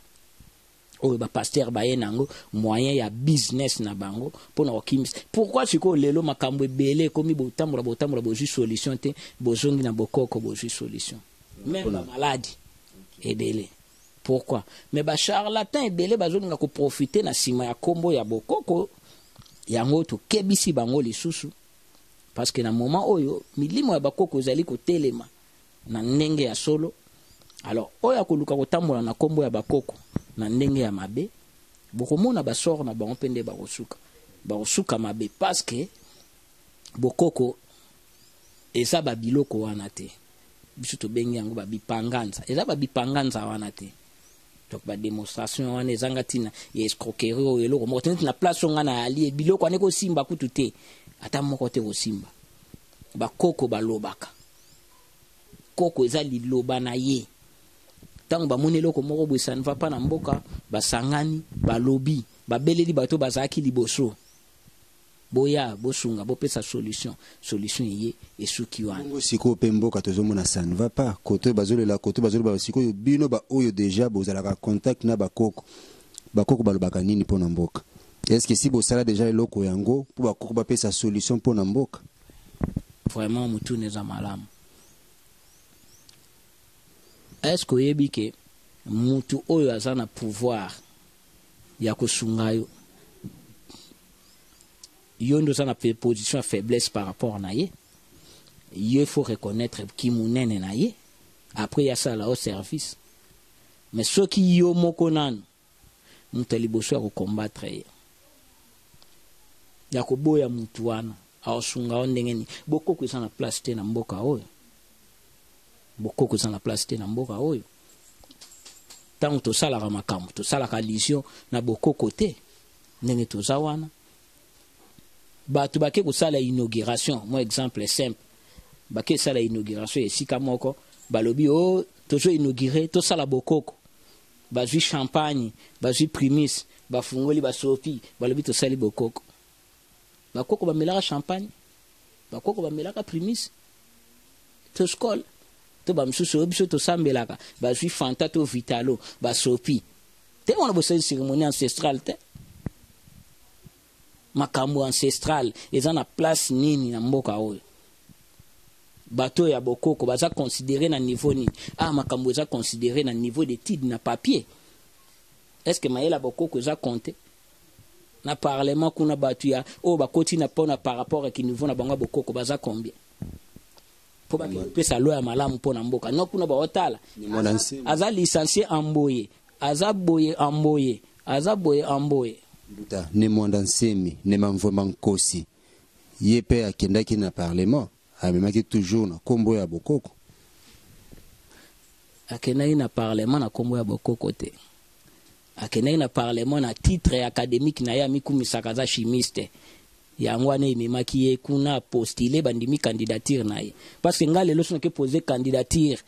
Speaker 2: oyo bapasteur baye nango, moyen ya business na bango mpona kokimisa. Pourquoi sikoyo lelo makambo ebele ekomi botambola botambola, bozwi solution te, bozongi na bokoko, bozwi solution? Même bamaladi ebele, pourquoi? Mais bacharlatan ebele bazolinga koprofiter na nsima ya nkombo ya bokoko. Yango tokebisi bango lisusu, parce que na moment oyo milimo ya bakoko ezali kotelema na ndenge ya solo. Alors oyo akoluka kotambola na nkombo ya bakoko na ndenge ya mabe, bokomona basort na bango mpe nde bakosuka, bakosuka mabe, parce que bokoko eza babiloko wana te. Biso tobengi yango babipanganza, eza babipanganza wana te. Donc badémonstration wana ezanga ntina ya escroquerie. Oyo eloko moko te neti na place oyo nga na ali, biloko wana ekosimba kutu te, ata moko te kosimba. Bakoko balobaka, koko eza liloba na ye. Ntango bamoni eloko moko boye ça ne va pas na mboka, basangani, balobi, babeleli bato bazalaki liboso: "Boya, bosunga, bopesa solution." Solution eye, esuki wana.
Speaker 1: Bongo sikoyo mpe mboka tozomona ça ne va pas, kote bazolela, kote bazoloba. Sikoyo bino baoyo déjà bozalaka contact na bakoko, bakoko balobaka nini mpo na mboka? Est ce que si bosala déjà eloko yango mpo bakoko bapesa solution mpo na mboka?
Speaker 2: Vraiment, motuna eza malamu. Est ce que oyebi ke mutu oyo aza na pouvoir ya kosunga yo, yo nde oza na position ya faiblesse par rapport na ye? Ye faut reconnaître ki monene na ye, après ye asala yo service. Mais soki yo moko nanu moto ya liboso ya kocombattre ye, ya koboya mutu wana, aosunga yo ndenge nini? Bokoko eza na place te na mboka oyo. Bokoko eza na place te na mboka oyo. Ntango tosalaka makambo, tosalaka allusion na bokoko te. Ndenge toza wana, bato bake kosala inauguration, mo exemple simple, bake esala inauguration esika moko, balobi: "O oh, tozo inaugurer, tosala bokoko." Bazwi champagne, bazwi primus, bafungoli, basopi, balobi: "Tosali bokoko." Bakoko bamelaka champagne? Bakoko bamelaka primus to Skol? To bamosusu oyo biso tosambelaka, bazwi Fanta to Vitalo, basopi te. Wana bosali cérémonie ancestrale te. Makambo ancestrale eza na place nini na mboka oyo? Bato oyo ya bokoko baza considéré na niveau nini? Ah, makambo eza considéré na niveau d'étude na papier. Est ce que mayele ya bokoko eza compte na parlement kuna? Bato ya oyo bakoti na mpona par rapport ya kiniveau na bango ya bokoko baza combien mpo bakopesa loi ya malamu mpo na mboka? No, kuna baotala aza licencié en boye, aza boye en boye, aza boye en boye.
Speaker 1: Mbuta, Ne Mwanda Nsemi, Ne Mamvwema Nkosi, ye mpe akendaki na parlement, amemaki toujours na nkombo ya bokoko.
Speaker 2: Akendaki na parlement na nkombo ya bokoko te. Akendaki na parlement na titre académique na ye. Amikumisaka aza chimiste. Yango wana ememaki ye kuna, postule, bandimi candidature na ye. Parce que nga lelo so nake pose candidature,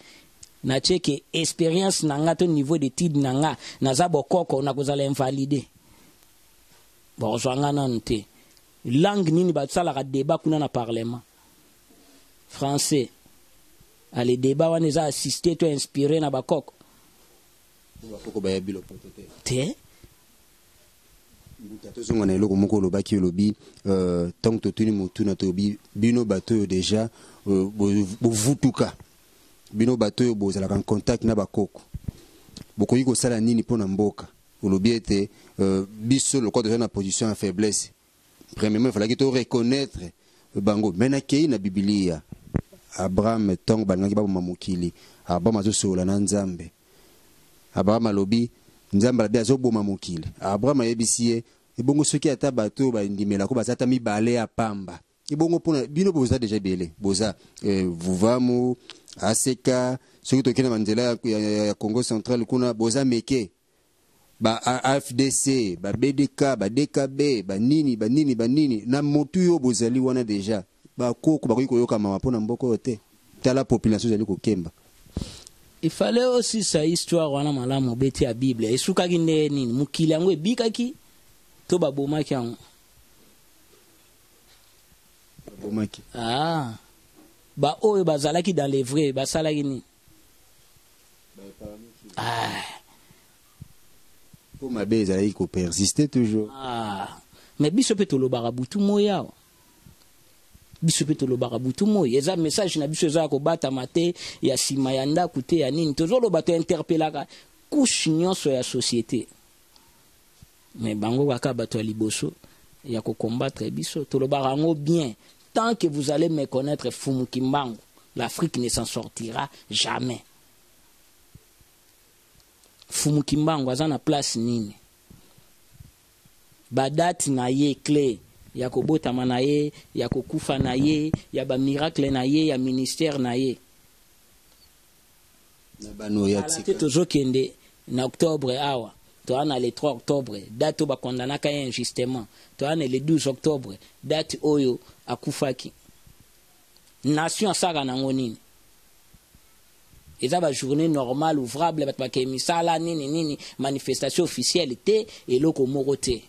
Speaker 2: natie ke expérience na nga to niveau d'étude na nga, naza bokoko, nakozala invalidé, bakozwa nga nanu te. Langue nini basalaka débat kuna na parlement? Français. Ale, débat wana eza assisté to inspiré na bakoko?
Speaker 1: Bakoko bayebi lopoto te.
Speaker 2: Te.
Speaker 1: Mbuta, tozonga na eloko moko olobaki. Olobi ntango totuni motuna, toyobi bino bato oyo déjà bovutuka, bino bato oyo bozalaka en contact na bakoko, bokoki kosala nini mpo na mboka? Olobi ete biso lokola toza na position ya faiblesse, premièrement efalaki to reconnaître bango. Me nakei na Bibilia, Abraham, ntango balingaki baboma mokili, Abraham azosolola na Nzambe. Abraham alobi, Nzambe alobi azoboma mokili. Abraham ayebisi ye: ebongo soki ata bato oyo bandimelako baza ata mibale ya pamba? Ebongo mpona bino boza déjà ebele, boza Vuvamu, Aseka, soki tokei na banzela ya Congo Central kuna, boza meke ba AFDC, ba BDK, ba DKB, banini banini banini na motu oyo bozali wana déjà. Bakoko bakoki koyoka mawa mpona mboka oyo te? Tala population ezali kokemba.
Speaker 2: Il fallait aussi sa histoire wana malamu. Obeti ya Bible, esukaki nde nini? Mokili yango ebikaki to babomaki yango?
Speaker 1: Babomaki.
Speaker 2: Ah, baoyo bazalaki dans les vrais basalaki nini? Ah.
Speaker 1: Mpo mabe ezalaki kopersiste toujours.
Speaker 2: Ah. Mais biso mpe tolobaka butu moi awa, biso mpe tolobaka butu moi. Eza message na biso, eza ya kobatama te, ya nsima ya ndako te, ya nini. Tozoloba, tointerpelaka couche nyonso ya société. Mais bango kaka bato ya liboso ya kocombattre biso. Tolobaka yango bien: tant que vous allez méconnaître Fumu Kimbangu, l'Afrique ne s'en sortira jamais. Fumu Kimbangu aza na place nini? Badate na ye clé ya kobotama na ye, ya kokufa na ye, ya bamiracle na ye, ya ministère na ye.
Speaker 1: Na bano ya
Speaker 2: te.
Speaker 1: Tika.
Speaker 2: Tozokende na octobre awa, toza na le 3 octobre, date oyo bakondanaka ye injustement. Toza na le 12 octobre, date oyo akufaki. Nation asalaka nango nini? Eza bajournée normale ouvrable, bato bakee misala, nini nini, manifestation officielle te, eloko moko te.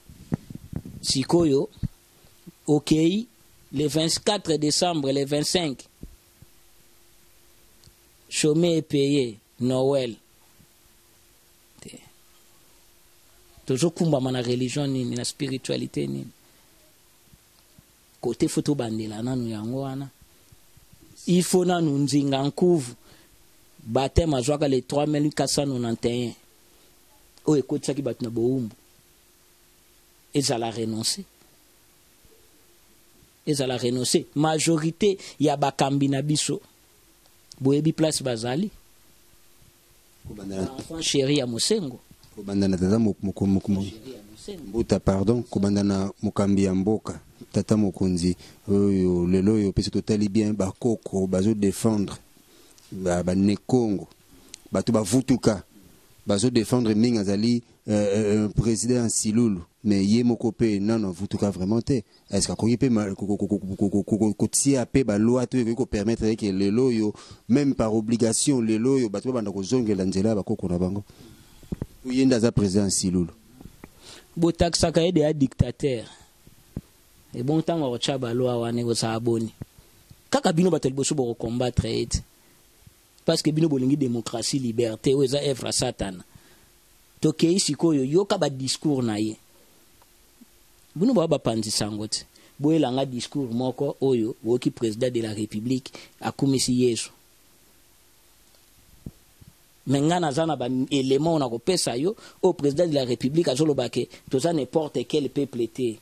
Speaker 2: Sikoyo okei le 24 décembre, le 25, chômé et payé, Noël te. Tozokumbama na religion nini, na spiritualité nini? Kote fo tobandela nanu yango wana. Il faut nanu Nzinga Nkuvu, baptême azwaka le 3491 oyo ekotisaki bato na bowumbu, ezala renoncé, ezala renoncé. Majorité ya bakambi na biso, boyebi place bazali.
Speaker 1: Kobanda.
Speaker 2: Enfant chéri ya Mosengo.
Speaker 1: Kobanda na tata
Speaker 2: Chéri ya Mosengo.
Speaker 1: Mbuta, pardon, kobanda na mokambi ya mboka, tata mokonzi oyo lelo oyo opesi. Totali bien, bakoko bazodéfendre banekongo, bato bavutuka bazodéfendre mingi. Azali président ya Nsilulu, mais ye moko mpe nano avutuka vraiment te. Est ce que akoki mpe kotia mpe baloi to ekoki kopermettre eke lelo oyo, même par obligation, lelo oyo bato babanda kozongela nzela ya bakoko na bango? Po ye nde aza président ya Nsilulu.
Speaker 2: Botakisaka ye deya dictateur. Ebon, ntango akotya baloi wana, ekozala boni? Kaka bino bato ya liboso bokokombattre ye te. Parce que bino bolingi démocratie, liberté oyo eza œuvre ya Satana. Tokei sikoyo, yoka badiscours na ye. Bino baa bapanzisa yango te. Boyelanga discours moko oyo boyoki président de la République akumisi Yesu. Mais ngai naza na baélément oyo nakopesa yo, oyo président de la République azoloba ke toza n'importe quel peuple te,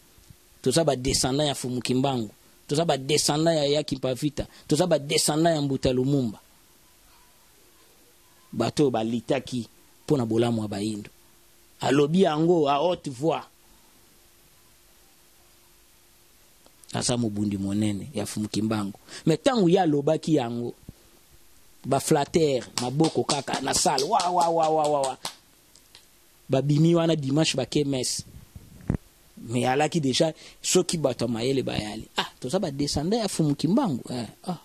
Speaker 2: toza badescendant ya Fumu Kimbangu, toza badescendant ya ya Kimpavita, toza badescendant ya Mbuta Lumumba, bato oyo balitaki mpo na bolamu ya bayindo. Alobi yango à haute voix. Aza mobundi monene ya Fumu Kimbangu. Mais ntango ye alobaki yango, baflatter maboko kaka na salle, wa wa wa wa wa wa. Babimi wana dimanche, bake messe. Mais alaki déjà, soki bato ya mayele bayali, ah, toza badescendant ya Fumu Kimbangu, eh, ah.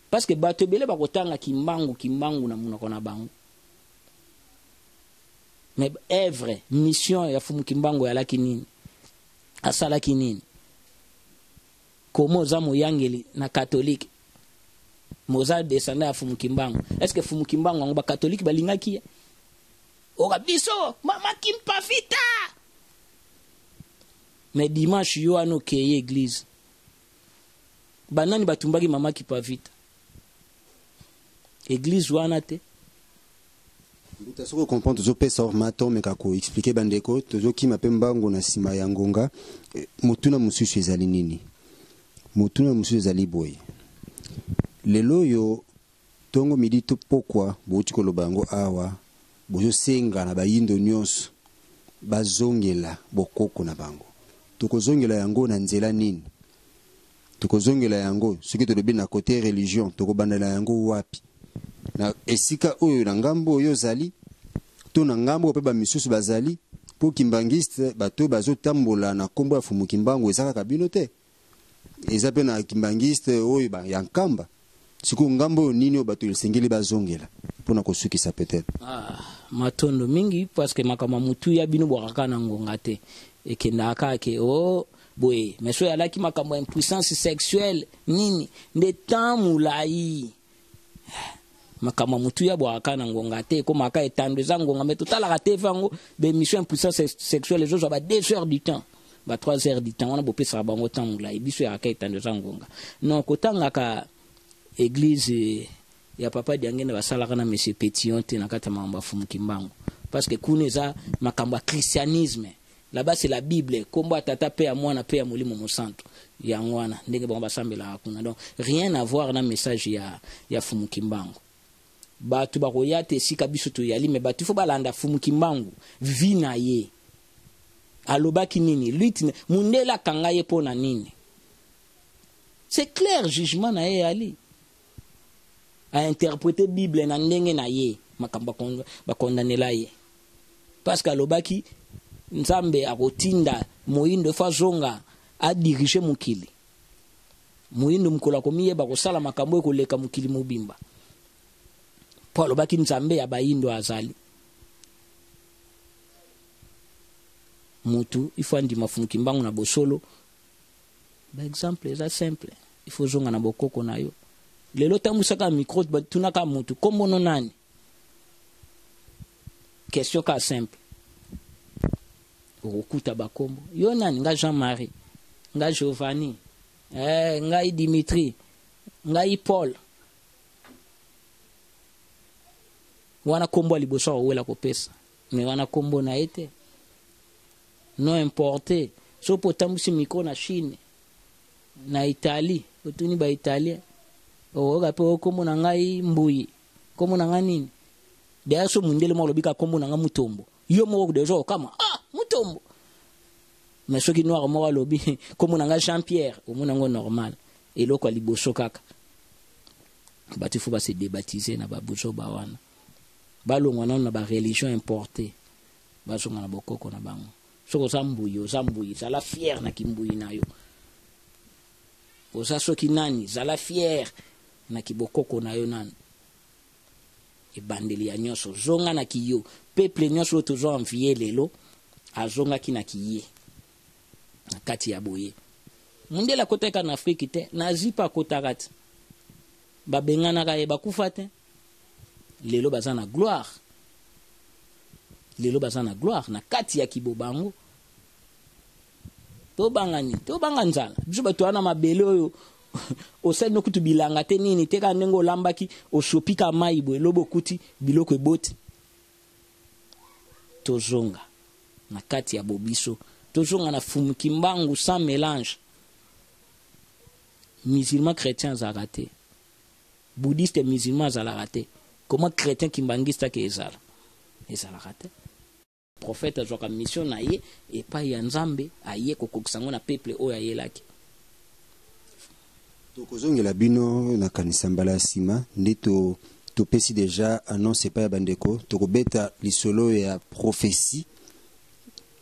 Speaker 2: Parce que bato ebele bakotanga Kimbangu, Kimbangu na monoko na bango, mais œuvre, mission ya Fumu Kimbangu eyalaki nini? Asalaki nini? Komo oza moyangeli na catholique, moza descendant ya Fumu Kimbangu, est ce que Fumu Kimbangu yango bacatholique balingaki ye? Oka biso mama Kimpavita. Mais dimanche yo wana okeye église, banani batumbaki mama Kimpavita? Église wana te.
Speaker 1: Mbuta, soki ocomprendre, tozopesa orma tomeka koexpliquer bandeko, tozokima mpe mbango na nsima ya ngonga. Motuna mosusu ezali nini? Motuna mosusu ezali boye: lelo oyo, ntongo, midi to pokwa, bouti koloba yango awa, bozosenga na bayindo nyonso bazongela bokoko na bango. Tokozongela yango na nzela nini? Tokozongela yango, soki tolobi na côté religion, tokobandela yango wapi? Na esika oyo, na ngambo oyo ozali to na ngambo oyo mpe bamisusu bazali? Mpo kimbangiste, bato oyo bazotambola na nkombo ya Fumu Kimbangu, eza kaka bino te, eza mpe na kimbangiste oyo ya Nkamba. Sikoyo ngambo oyo nini oyo bato esengeli bazongela mpona kosukisa peut-être?
Speaker 2: Ah, matondo mingi, parce que makambo ya motuya bino bwakaka na ngonga te, ekendaka kaka ke o oh, boye. Mais so eyalaki makambo ya impuissance sexuelle nini nde temps molai. Makambo ya motuya bwakaka na ngonga te, ekomaka etando eza ngonga. Mais totalaka te yango, baémission impuissance sexuelle ezozwa ba 2 heures du temps, ba 3 heures du temps. Wana bopesaka bango temps molai, biso eyaka etando eza ngonga. Non, kotangaka église ya papa Diangenda basalaka na monsieur Pétillon te na kati ya makambo ya Fumu Kimbangu, parce que kuna eza makambo ya christianisme. Là-bas, c'est la Bible, kombo ya Tata mpe ya Mwana mpe ya Molimo Mosantu. Yango wana ndenge bango basambelaka kuna. Donc rien à voir na message ya Fumu Kimbangu. Bato bakoya te esika biso toyali, mais bato ifo balanda Fumu Kimbangu, vie na ye, alobaki nini, lutte, mundele akanga ye mpo na nini. C'est clair, jugement na ye eyali ainterpréter Bible na ndenge na ye. Makambo bakondanela ye parce que alobaki Nzambe akotinda moyindo efo azonga adirige mokili. Moyindo mokolo akomiyeba kosala makambo ekoleka mokili mobimba, mpo alobaki Nzambe ya bayindo azali. Mutu ifo andima Fumu Kimbangu na bosolo. Baexemple eza simple: il faut ozonga na bokoko na yo. Lelo tambwisaka micro, tunaka mutu: "Kombo no nani?" Question ka simple, okokuta bakombo. "Yo nani?" "Nga Jean Marie, nga Giovanni, eh, ngai Dimitri, ngai Paul." Wana kombo ya liboso akowela kopesa, mais wana kombo na ye te, non importé. So mpo otambwisi micro na Chine, na Italie, otuni baitalien, okoyoka mpe: "Kombo na ngai Mbuyi, kombo na ngai nini." D'ailleurs, so mundele moko alobi ka "Kombo na ngai Mutombo", yo moko déjà okama: "Ah, Mutombo!" Mais soki noir moko alobi "Kombo na ngai Jean Pierre", omona yango normal. Eloko ya liboso kaka, bato ifo base débaptiser na babuzoba wana, balongwa nano na bareligion importé, bazonga na bokoko na bango. Soki oza mbuyi, oza mbuyi, zala fier na kimbuyi na yo. Oza soki nani, zala fier na kibokoko na yo. Nanu ebandeli ya nyonso, zonga na kiyo. Peuple nyonso oyo tozo envie lelo azongaki na kiye na kati ya boye. Mundele akotaka na Afrike te, na Asie mpe akotaka te, babenganaka ye, bakufa te. Lelo baza na gloire, lelo baza na gloire na kati ya kibobango. Tobanga nini? Tobanga nzala. Biso bato wana mabele oyo osali no kutu bilanga te nini te, kaka ndenge olambaki osopika mai boye, lobi okuti biloko eboti. Tozonga na kati ya bobiso, tozonga na Fumu Kimbangu sans mélange. Musulman chrétien azalaka te, bouddhiste musulman azalaka te. Comment chrétien kimbangiste ake ezala? Ezalaka te. Prophète azwaka mission na ye epai ya Nzambe, aye kokokisa yango na peuple oyo ayelaki.
Speaker 1: Tokozongela bino nakanisa mbala ya nsima nde topesi deja annonce epai ya bandeko. Tokobeta lisolo ya prophétie,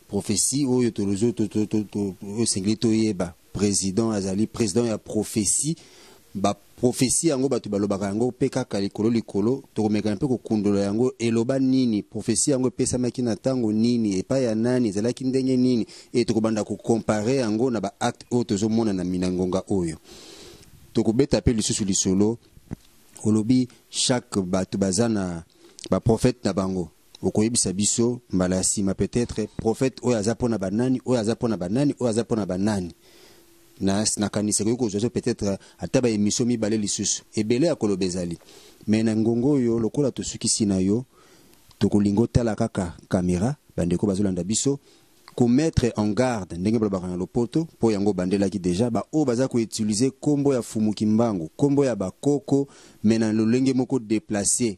Speaker 1: prophétie oyo oyo esengeli toyeba. Président azali président ya prophétie. Baprophétie yango bato balobaka yango mpe kaka likolo likolo. Tokomekana mpe kokundola yango, eloba nini prophétie yango, epesamaki na ntango nini, epai ya nani, ezalaki ndenge nini, e tokobanda kocomparer yango na baacte oyo tozomona na mina ngonga oyo. Tokobeta mpe lisusu lisolo, olobi chaque bato baza na baprophète na bango. Okoyebisa biso mbala ya nsima peut-être prophète oyo aza mpona banani, oyo aza mpona banani, oyo aza mpona banani. Na nakanisa ekoki kozwa so peut-être ata baémission mibale lisusu. Ebele ya koloba ezali, mais na ngongo oyo lokola tosukisi na yo, tokolinga otala kaka caméra, bandeko bazolanda biso, komettre en garde ndenge balobaka na lopoto, mpo yango bandelaki deja baoyo baza koutiliser nkombo ya Fumu Kimbangu, nkombo ya bakoko, mais na lolenge moko déplacé,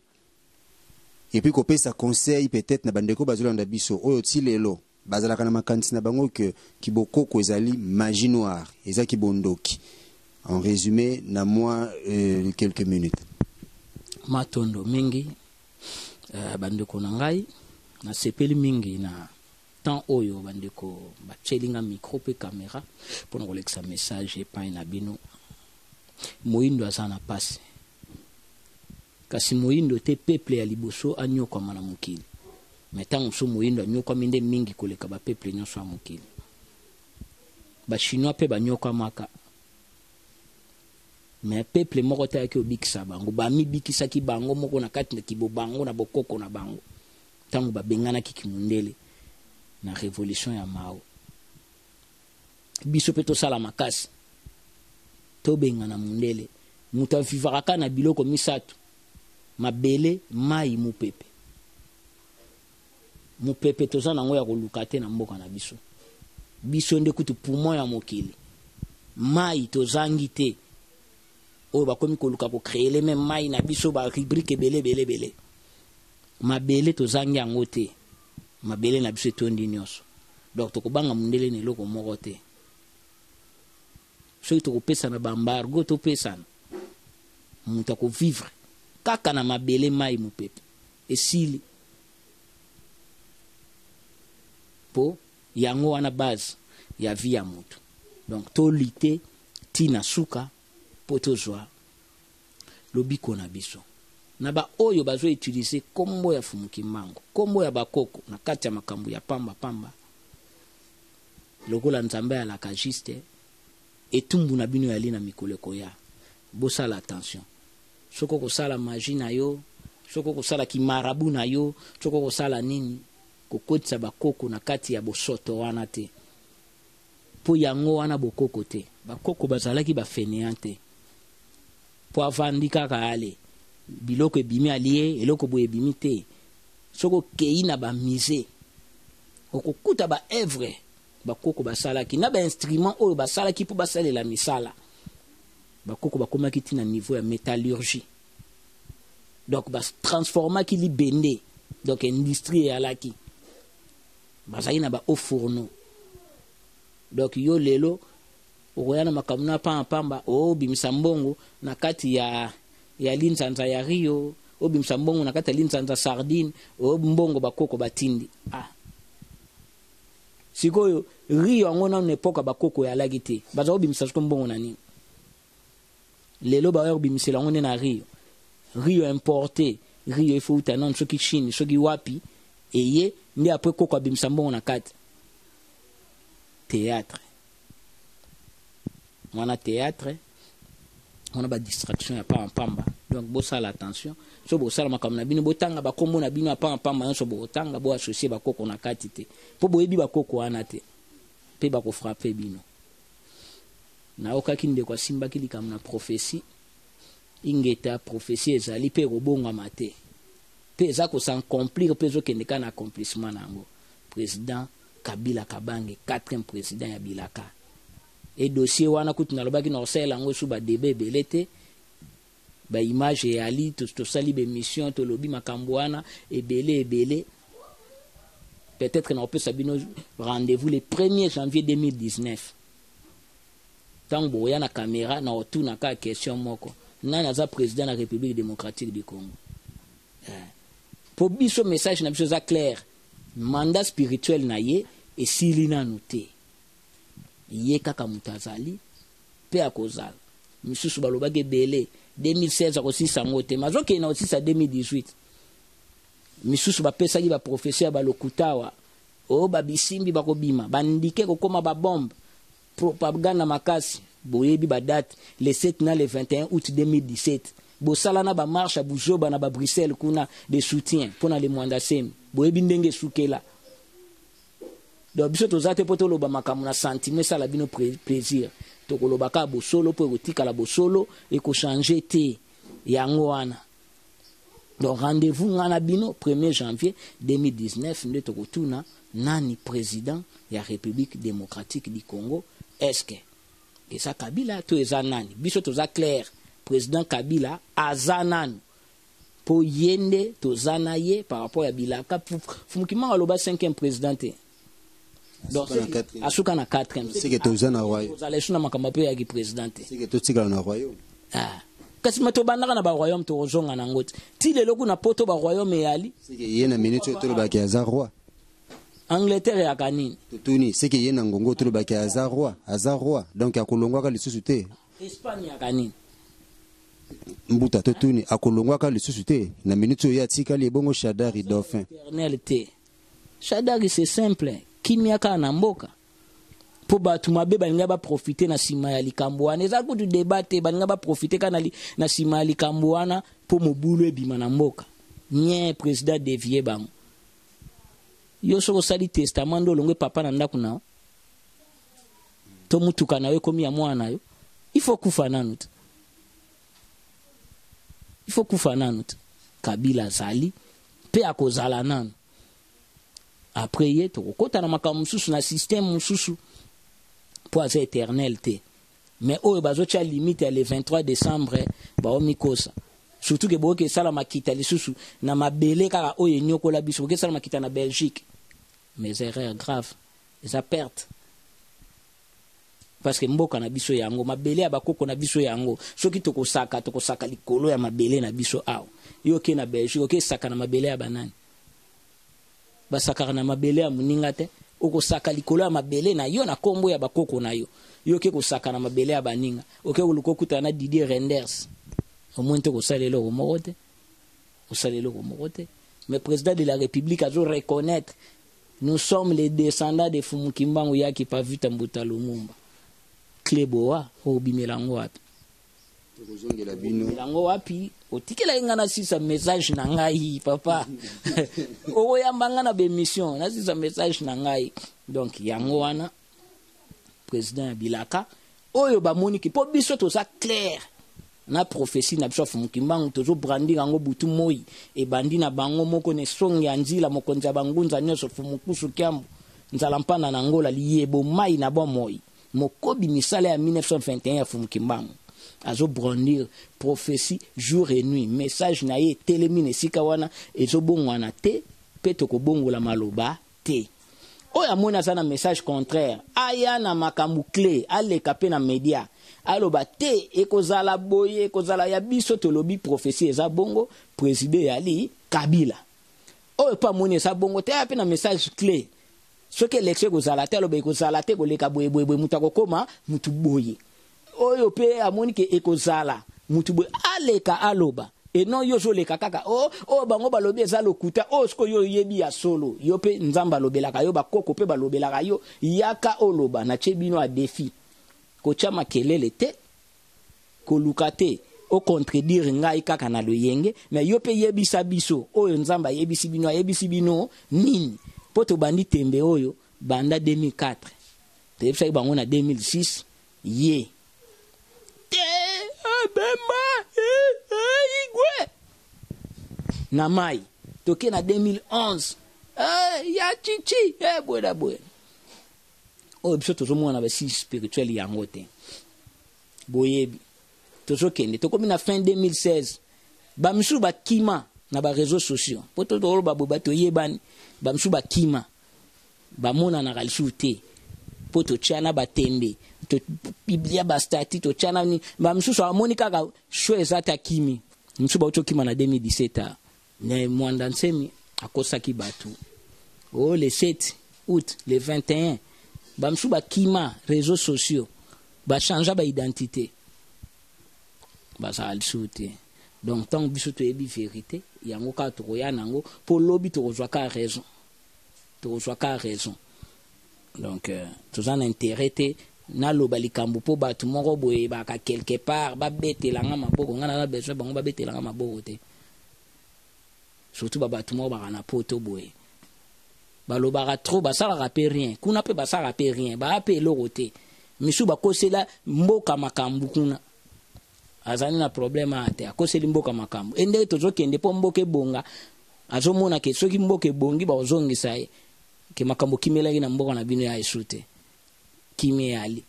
Speaker 1: et puis kopesa conseil peut-être na bandeko bazolanda biso oyo ti lelo bazalaka na makanisi na bango ke kibokoko ezali magie noire, eza kibondoki. En résumé, na mwa quelques minutes.
Speaker 2: Matondo mingi, bandeko na ngai. Nasepeli mingi na temps oyo bandeko batieli nga micro mpe caméra mpona kolekisa message epai na bino. Moyindo aza na pasi, kasi moyindo te peuple ya liboso anyokwama na mokili, mais ntango mosusu moyindo anyokwami nde mingi koleka bapeuple nyonso ya mokili. Bachinois mpe banyokwamaka, mais peuple moko te ayaki obikisa bango. Bamibikisaki bango moko na kati na kibo bango na bokoko na bango ntango babenganaki kimundele na révolution ya Mao. Biso mpe tosala makasi tobengana mundele. Moto avivaka kaka na biloko misato: mabele, mai, mopepe. Mopepe toza nango ya koluka te na mboka na biso. Biso nde kutu poumon ya mokili. Mai tozangi te, oyo bakomi koluka kocréer même mai na biso, barubrique ebele ebele ebele. Mabele tozangi yango te, mabele na biso etondi nyonso. Donc tokobanga mundele na eloko moko te. Soki tokopesana baembargo, topesana. Moto akovivre kaka na mabele, mai, mopepe, esili, mpo yango wana base ya vie ya moto. Donc tolite ntina suka mpo tozwa lobiko na biso. Na baoyo bazoutiliser nkombo ya Fumu Kimbangu, nkombo ya bakoko na kati ya makambo ya pamba-pamba, lokola Nzambe alaka juste, etumbu na bino yali na mikolo ekoya. Bosala attention. Soki okosala magie na yo, soki okosala kimarabout na yo, soki okosala nini, kokotisa bakoko na kati ya bosoto wana te, mpo yango wana bokoko te. Bakoko bazalaki bafainéant te mpo avandi kaka, ale biloko ebimi, alie eloko boye ebimi te. Soki okei na bamusée, okokuta baœuvre bakoko basalaki na bainstrument oyo basalaki mpo basalela misala. Bakoko bakomaki ntina niveau ya métallurgie, donc batransformaki libende, donc industrie eyalaki, bazalaki na ba haut fourneau. Donc yo lelo okoya na makambo na pamba pamba, obimisa mbongo na kati ya linzanza ya Rio, obimisa mbongo na kati ya linzanza sardine, o mbongo bakoko batindi. Ah, sikoyo Rio yango nano epoka bakoko eyalaki te, baza kobimisa siko mbongo na nini? Lelo baya kobimisela yango nde na Rio, Rio importé, Rio efo uta nano soki Chine, soki wapi, eye nde après koko abimisa mbongo na kati. Théâtre wana, théâtre. Wana ba distraction ya pamba pamba. Donc bosala attention. So bosala makambo na bino, botanga bakombo na bino ya pamba pamba nyonso botanga, bo associer bakoko na kati te. Po boyebi bakoko wana te. Pe bako frapper bino. Naokaki ndeko asimbaki likambo na prophétie. Ingeta prophétie ezali pe ekobongwama te. Pe eza ko s'accomplir pe ezokende kaka na accomplissement na yango. Président Kabila Kabange, 4e président ya Bilaka. E dossier wana kutu nalobaki na kosalela yango su ba débat ebele te. Ba image eyali, tosali ba émission, tolobi makambo wana ebele ebele. Peut-être na kopesa bino rendez-vous le 1er janvier 2019. Tango boya na caméra na otuna ka question moko. Nani aza président de la République démocratique du Congo? Po biso message na biso eza clair. Mandat spirituel na ye esili nanu te. Ye kaka moto azali pe akozala. Misusu balobaki ebele 2016 akosisa yango te, mais azokende na kosisa 2018. Misusu bapesaki ba prophétie ya balokutawa, oyo babisimbi bakobima, bandike kokoma ba bombe, propagande makasi. Boyebi ba date le 7 na le 21 août 2017. Bosala na ba marche ya buzoba na ba Bruxelles kuna de soutien pona le Mwanda Semi. Boyebi ndenge esukela. Donc biso toza te po toloba makambo na sentiment esala bino plaisir. Tokoloba kaka bosolo po ekotikala bosolo, ekochanger te. Yango wana. Donc rendez-vous nga na bino 1er janvier 2019 nde tokotuna nani président ya République démocratique du Congo. Est-ce que eza Kabila to eza nani? Biso toza clair, président Kabila aza nani? Po yende toza na ye par rapport ya bilaka. Fumukima aloba 5e président te. Donc asuka na 4e.
Speaker 1: C'est que toza na royaume.
Speaker 2: Ozala suna makambo pe ya ki président te.
Speaker 1: C'est que totikala na royaume.
Speaker 2: Ah. Kasi ma tobandaka na ba royaume tozonga na ngoti. Ti lelo kuna poto ba royaume eyali.
Speaker 1: C'est que ye na minute oyo tolobaki aza roi.
Speaker 2: Angleterre ya kanini?
Speaker 1: Totuni, c'est que ye na ngongo tolobaki aza roi, aza roi. Donc akolongwaka lisusu te.
Speaker 2: Espagne ya kanini?
Speaker 1: Mbuta totuni, akolongwaka lisusu te. Na minute oyo atikali ebongo Shadary dauphin.
Speaker 2: Éternel te. Shadary c'est simple, kimia kaka na mboka. Po bato mabe balinga ba profiter na sima ya likambo wana. Eza kutu débat te, balinga ba profiter kaka na sima ya likambo wana po mobulu ebima na mboka. Nien président dévier bango. Yo soko osali testament ndo olongwe papa na ndako na yo. To mutuka na yo ekomi ya mwana na yo. Il faut kufa nanu te. Il faut kufa nanu te. Kabila azali pe akozala nanu. Après ye tokokota na makambo mosusu na système mosusu po aza éternel te. Mais oyo bazotia limite ya le 23 décembre baomikosa. Surtout que boke sala makita lisusu na mabele kaka oyo enyokola biso, boke sala makita na Belgique. Mais erreur grave, eza perte. Parce que mboka na biso yango, mabele ya bakoko na biso yango, soki tokosaka, tokosaka likolo ya mabele na biso awa. Yo ke na Belgique, oke saka na mabele ya banani. Basakaka na mabele ya moninga te, okosaka likolo ya mabele na yo na kombo ya bakoko na yo. Yo ke kosaka na mabele ya baninga, oke koluka okutana na Didier Reynders. Au moins te kosala eloko moko te. Kosala eloko moko te. Mais président de la République azo reconnaître, nous sommes les descendants de Fumu Kimbangu Yaki Pavuta Mbuta Lumumba. Cleboa, obimela yango wapi?
Speaker 1: Tokozongela bino.
Speaker 2: Obimela yango wapi? Otikela ye nga na sisa message na ngai, papa. Okoyamba nga na bémission, na sisa message na ngai. Donc yango wana président ya Bilaka oyo bamoniki po biso toza clair na prophétie na biso ya Fumu Kimbangu, tozo brandir yango butu moi ebandi na bango moko ne songe ya nzila mokonzi ya bangunza nyonso Fumu Kusu Kiambu nzala mpanda na Ngola liyebo mai na bomoi mokobi misala ya 1921 ya Fumu Kimbangu azo brandir prophétie jour et nuit. Message na ye etelemi na esika wana ezobongwana te pe tokobongola maloba te. Oyo amoni aza na message contraire, aya na makambo clé, aleka pe na media, aloba te ekozala boye, ekozala ya biso tolobi prophétie eza bongo, président yali Kabila. Oyo pa amoni eza bongo te, aya pe na message clé. Soki élection ekozala te, aloba ekozala te, koleka boye boye boye, mutu akokoma mutu boye. Oyo pe amoni ke ekozala mutu boye, aleka aloba. Et non yo zoleka kaka oh, oh bango balobi eza lokuta, oh siko yo yebi ya solo. Yo pe Nzambe alobelaka yo, bakoko pe balobelaka yo, yaka oloba na tie bino a défi. Kotia makelele te. Koluka te o contredire ngai kaka na loyenge, mais yo pe yebisa biso oyo Nzambe ayebisi bino, ayebisi bino nini? Po tobandi tembe oyo banda 2004. Toyebisaki bango na 2006 ye te Bemba Igwe na mai toke na 2011 ya chichi boye na boye. Oyo biso tozomona na basi spirituel yango te. Boyebi tozokende tokomi na fin 2016, bamisusu bakima na ba réseaux sociaux po toloba boye bato oyebani, bamisusu bakima bamonanaka lisusu te po totia na batembe, tobiblia bastati, totia na nini. Bamisusu amoni kaka show eza te, akimi. Misusu bauti okima na 2017. Ne Mwanda Nsemi akosaki bato o le 7 août, le 21, bamisusu bakima réseaux sociaux, bachangea baidentité, bazala lisusu te. Donc ntango biso toyebi vérité yango kaka, tokoya nango mpo lobi tokozwa kaka raison, tokozwa kaka raison. Donc toza na intérêt te naloba likambo mpo bato moko boye baka quelque part babetelanga maboko. Ngai naza besoin bango babetelanga maboko te, surtout babato moko baka na poto boye, balobaka trop, basalaka mpe rien kuna, mpe basalaka mpe rien, baya mpe eloko te. Misu bakosela mboka makambo kuna, azali na problème aya te, akoseli mboka makambo. E ndenge tozokende mpo mboka ebonga, azomona ke soki mboka ebongi, bakozongisa ye ke makambo kimelaki na mboka na bino ya esu te. Kimi eyali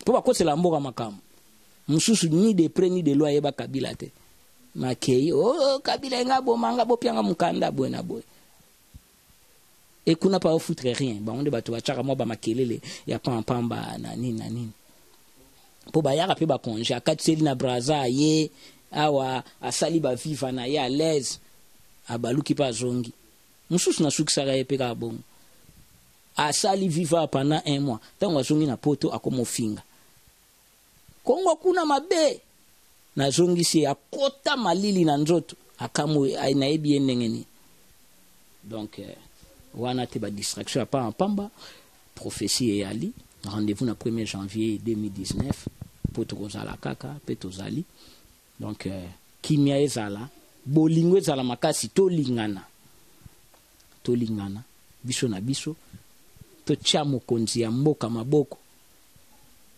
Speaker 2: mpo bakosela mboka makambo mosusu, ni de près ni de loin ayeba Kabila te. Makei oh, Kabila enga bomanga bopianga mokanda boye na boye e kuna pa ofoutre rien. Bango nde bato batiaka mwa bamakelele ya pampamba na nini na nini, mpo bayaka mpe bacongé, akatiseli na Braza ye awa, asali baviva na ye à l'aise, abaluki mpe azongi. Mosusu nasukisaka ye mpe kaka bongo, asali viva pendant un mois, ntango azongi na poto akomofinga Kongo kuna mabe. Nazongisi ye, akota malili na nzoto, akamwe nayebi ye ndenge nini. Donc wana te badistraction ya pamba pamba. Prophétie eyali, rendez-vous na 1er janvier 2019 mpo tokozala kaka mpe tozali. Donc kimia ezala, bolingo ezala makasi, tolingana, tolingana biso na biso, totia mokonzi ya mboka maboko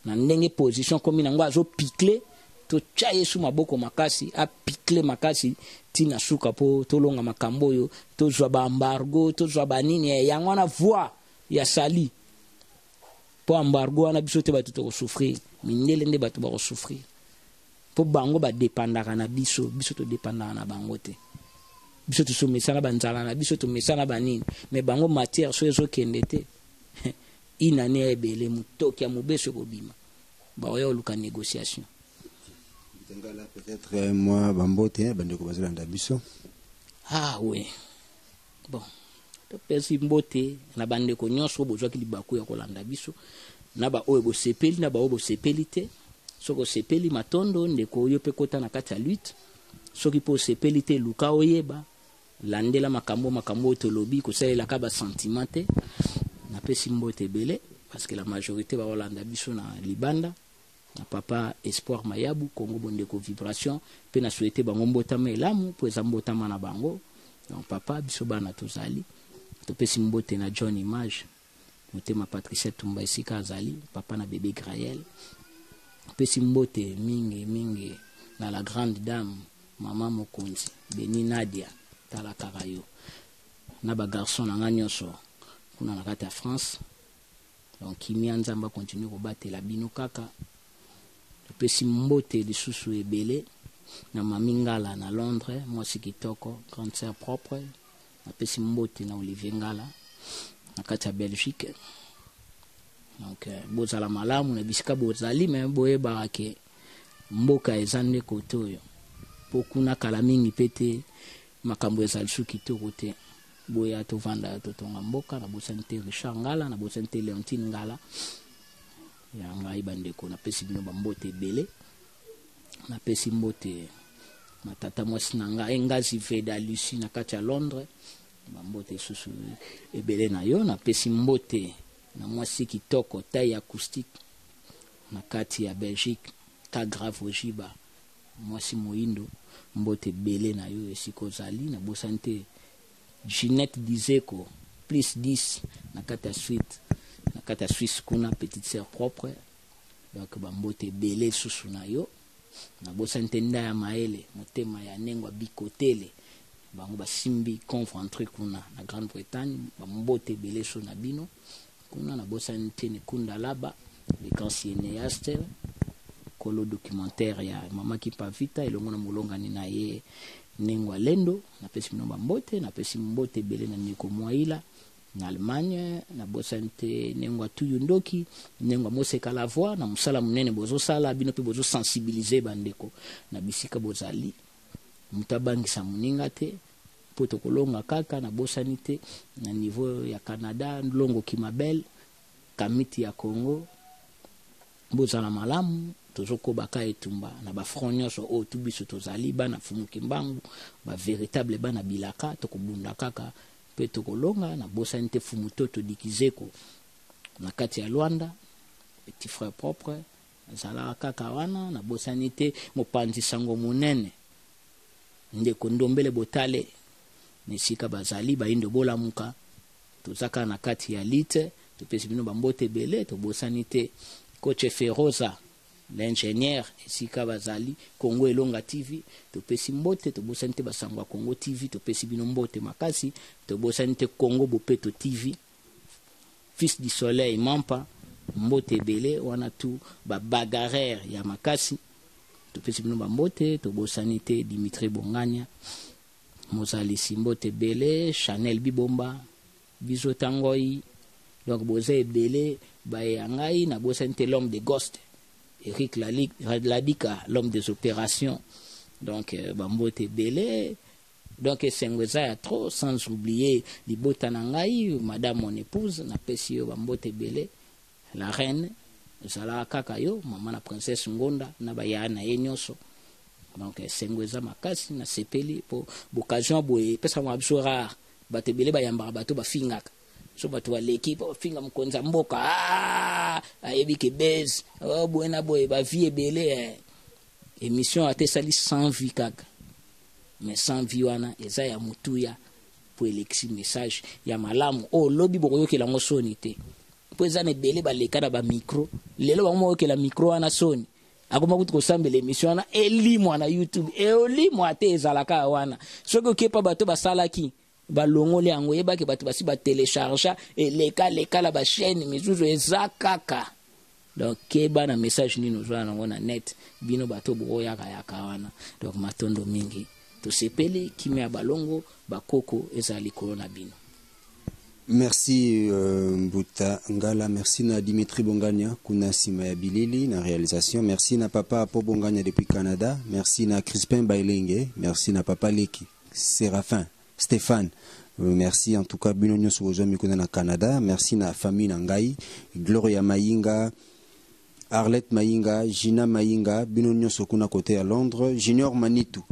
Speaker 2: na ndenge position komi nango, azopikle, totia yesu maboko makasi, apikle makasi ntina suka mpo tolonga makambo oyo, tozwa baembargo, tozwa banini yango wana, voi ya sali mpo embargo wana biso te bato tokosouffrir, mindele nde bato bakosouffrir, mpo bango badépendaka na biso, biso todépendaka na bango te. Biso tosomesana banzala na biso, tomesana banini, mais bango matière so ezokende te, inane ya ebele motoki ya mobeso ekobima, baoya koluka négociation.
Speaker 1: Ngala, peut-être moi bambote bandeko bazolanda biso.
Speaker 2: Ah oui, bon, topesi mbote na bandeko nyonso oyo bozwaki libaku ya kolanda biso, na baoyo bosepeli, na baoyo bosepeli te. Soki osepeli, matondo ndeko, oyo mpe kota na kati ya lutte. Soki mpe osepeli te, luka oyeba, landela makambo, makambo oyo tolobi, kosalelaka basentiment te. Napesi mbote ebele parce que la majorité baolanda biso na libanda, na papa Espoir Mayabu Kongo Bondeko Vibration mpe na souhaite bango mbotama elamu mpo eza mbotama na bango. Donc papa, biso bana tozali, topesi mbote na John Image Motema, Patricia Tumba esika azali, papa na bébé Grael. Topesi mbote mingi mingi na la grande dame, mama mokonzi Beni Nadia, tala kaka yo na bagarçon na nga nyonso kuna na kati ya France. Donc kimia, Nzambe akontinue kobatela bino kaka. Topesi mbote lisusu ebele na mami Ngala na Londres, mwasi kitoko, grande sœur propre. Napesi mbote na Olivier Ngala na kati ya Belgique. Donc bozala malamu na bisika bozali, me boyebaka ke mboka eza nde kote oyo, mpo kuna kala mingi mpe te makambo ezali su kitoko te. Boya tovanda, totonga mboka. Nabosani te Richard Ngala, nabosani te Leontine Ngala ya ngai. Bandeko, napesi bino bambote ebele. Napesi mbote na tata mwasi na ngai Engazi Veda Lucie na kati ya Londres, bambote lisusu ebele na yo. Napesi mbote na mwasi kitoko, taille acoustique, na kati ya Belgique. Ka grave ojiba mwasi moyindo mbote ebele na yo esika ozali nabosani te Ginette Dizeko plus 10 na kati ya suite na kati ya Suisse kuna petite sœur propre donc ba mbote ebele susu na yo nabosani te nda ya mayele motema ya nengwa bikotele bango basimbi conventry kuna na Grande-Bretagne ba mbote ebele so na bino Kuna nabosani te Nikunda Laba, le grand cineaste, kolo documentaire ya Mama Kimpa Vita elongo na molongani na ye Nengwa Lendo. Napesi bino bambote, napesi mbote ebele na ndeko Mwaila na Allemagne, nabosani te Nengwa Tuyu Ndoki, Nengwa Moseka la Voix na mosala monene bozosala bino mpe bozosensibilize bandeko na bisika bozali, moto abangisa moninga te. Po tokolonga kaka, nabosani te na niveau ya Canada, Nlongo Kimabel, Kamiti ya Congo, bozala malamu, tozokoba ka etumba na ba front nyonso oyo tu biso tozali bana Mfumu Kimbangu, ba veritable bana bilaka, tokobunda kaka pe tokolonga. Nabosani te Mfumu Toto Dikizeko na kati ya Luanda, petit frère propre, azalaka kaka wana. Nabosani te mopanzi sango monene Ndeko Ndombele Botale na esika bazali bayindo bolamuka toza kaka na kati ya lutte topesi bino ba mbote ebele tobosani te coach Feroza l'ingénieur esika bazali Congo Elonga TV topesi mbote tobosani te basango ya Congo TV topesi bino mbote makasi tobosani te Congo Bopeto TV fils du soleil Mampa mbote ebele wana tout ba bagarreur ya makasi Topesi bino ba mbote, tobosani te Dimitri Bongania, mozalisi mbote ebele, Chanel Bibomba, biso tangoi, donc boza ebele baye ya ngai, nabosani te l'homme de ghost, Eric Ladika, l'homme des opérations, donc euh, ba mbote ebele. Donc esengo eza ya trop, sans oublier libota na ngai, madame mon épouse, napesi yo ba mbote ebele. La reine zalaka kaka yo mama na princesse ngonda na ba yaya na ye nyoso donc esengo eza makasi na sepeli po boccasion boye epesamaka biso rare bato ebele bayambaka bato bafingaka so bato baleki po bafinga mokonzi ya mboka ah, ayebi ke base oh, boye na boye bavie ebele eh. Emission ata esali 100 vie kaka mais 100 vie wana eza ya motuya po elekisi message ya malamu oyo lobi bokoyokela yango soni te po eza na ebele baleka na ba micro lelo bango moyokela micro wana soni akoma kutu kosambela emission wana elimwa na youtube eolimwa te ezalaka wana soki okepa bato basalaki balongoli yango yebaki bato basi batelechargea eleka leka na bachaine misusu eza kaka donc keba na message nini ozwa nango na net bino bato bokoyaka yaka wana donc matondo mingi tosepeli kimia ya balongo bakoko ezala likolo na bino
Speaker 1: Merci euh, Mbuta Ngala, merci na Dimitri Bongania kuna sima ya bilili na réalisation, merci na papa Apo Bongania depuis Canada, merci na Crispin Bailenge, merci na papa Leki Séraphin Stéphane euh, merci en tout cas bino nyonso bozwami kuna na Canada, merci na famille na ngai Gloria Mayinga Arlette Mayinga, Gina Mayinga, bino nyonso kuna côté ya Londres, Junior Manitou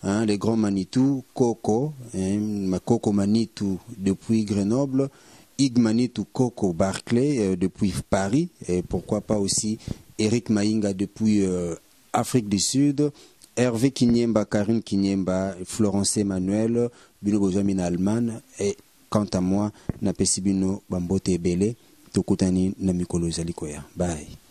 Speaker 1: hein, les grands Manitou, Coco, hein, Coco Manitou depuis Grenoble, Ig Manitou Coco Barclay euh, depuis Paris, et pourquoi pas aussi Eric Mayinga depuis euh, Afrique du Sud, Hervé Kinyemba, Karine Kinyemba, Florence Emmanuel, bino bozwami na Allemagne, et quant à moi, napesi bino bambote ebele, tokutani na mikolo ezali koya. Bye.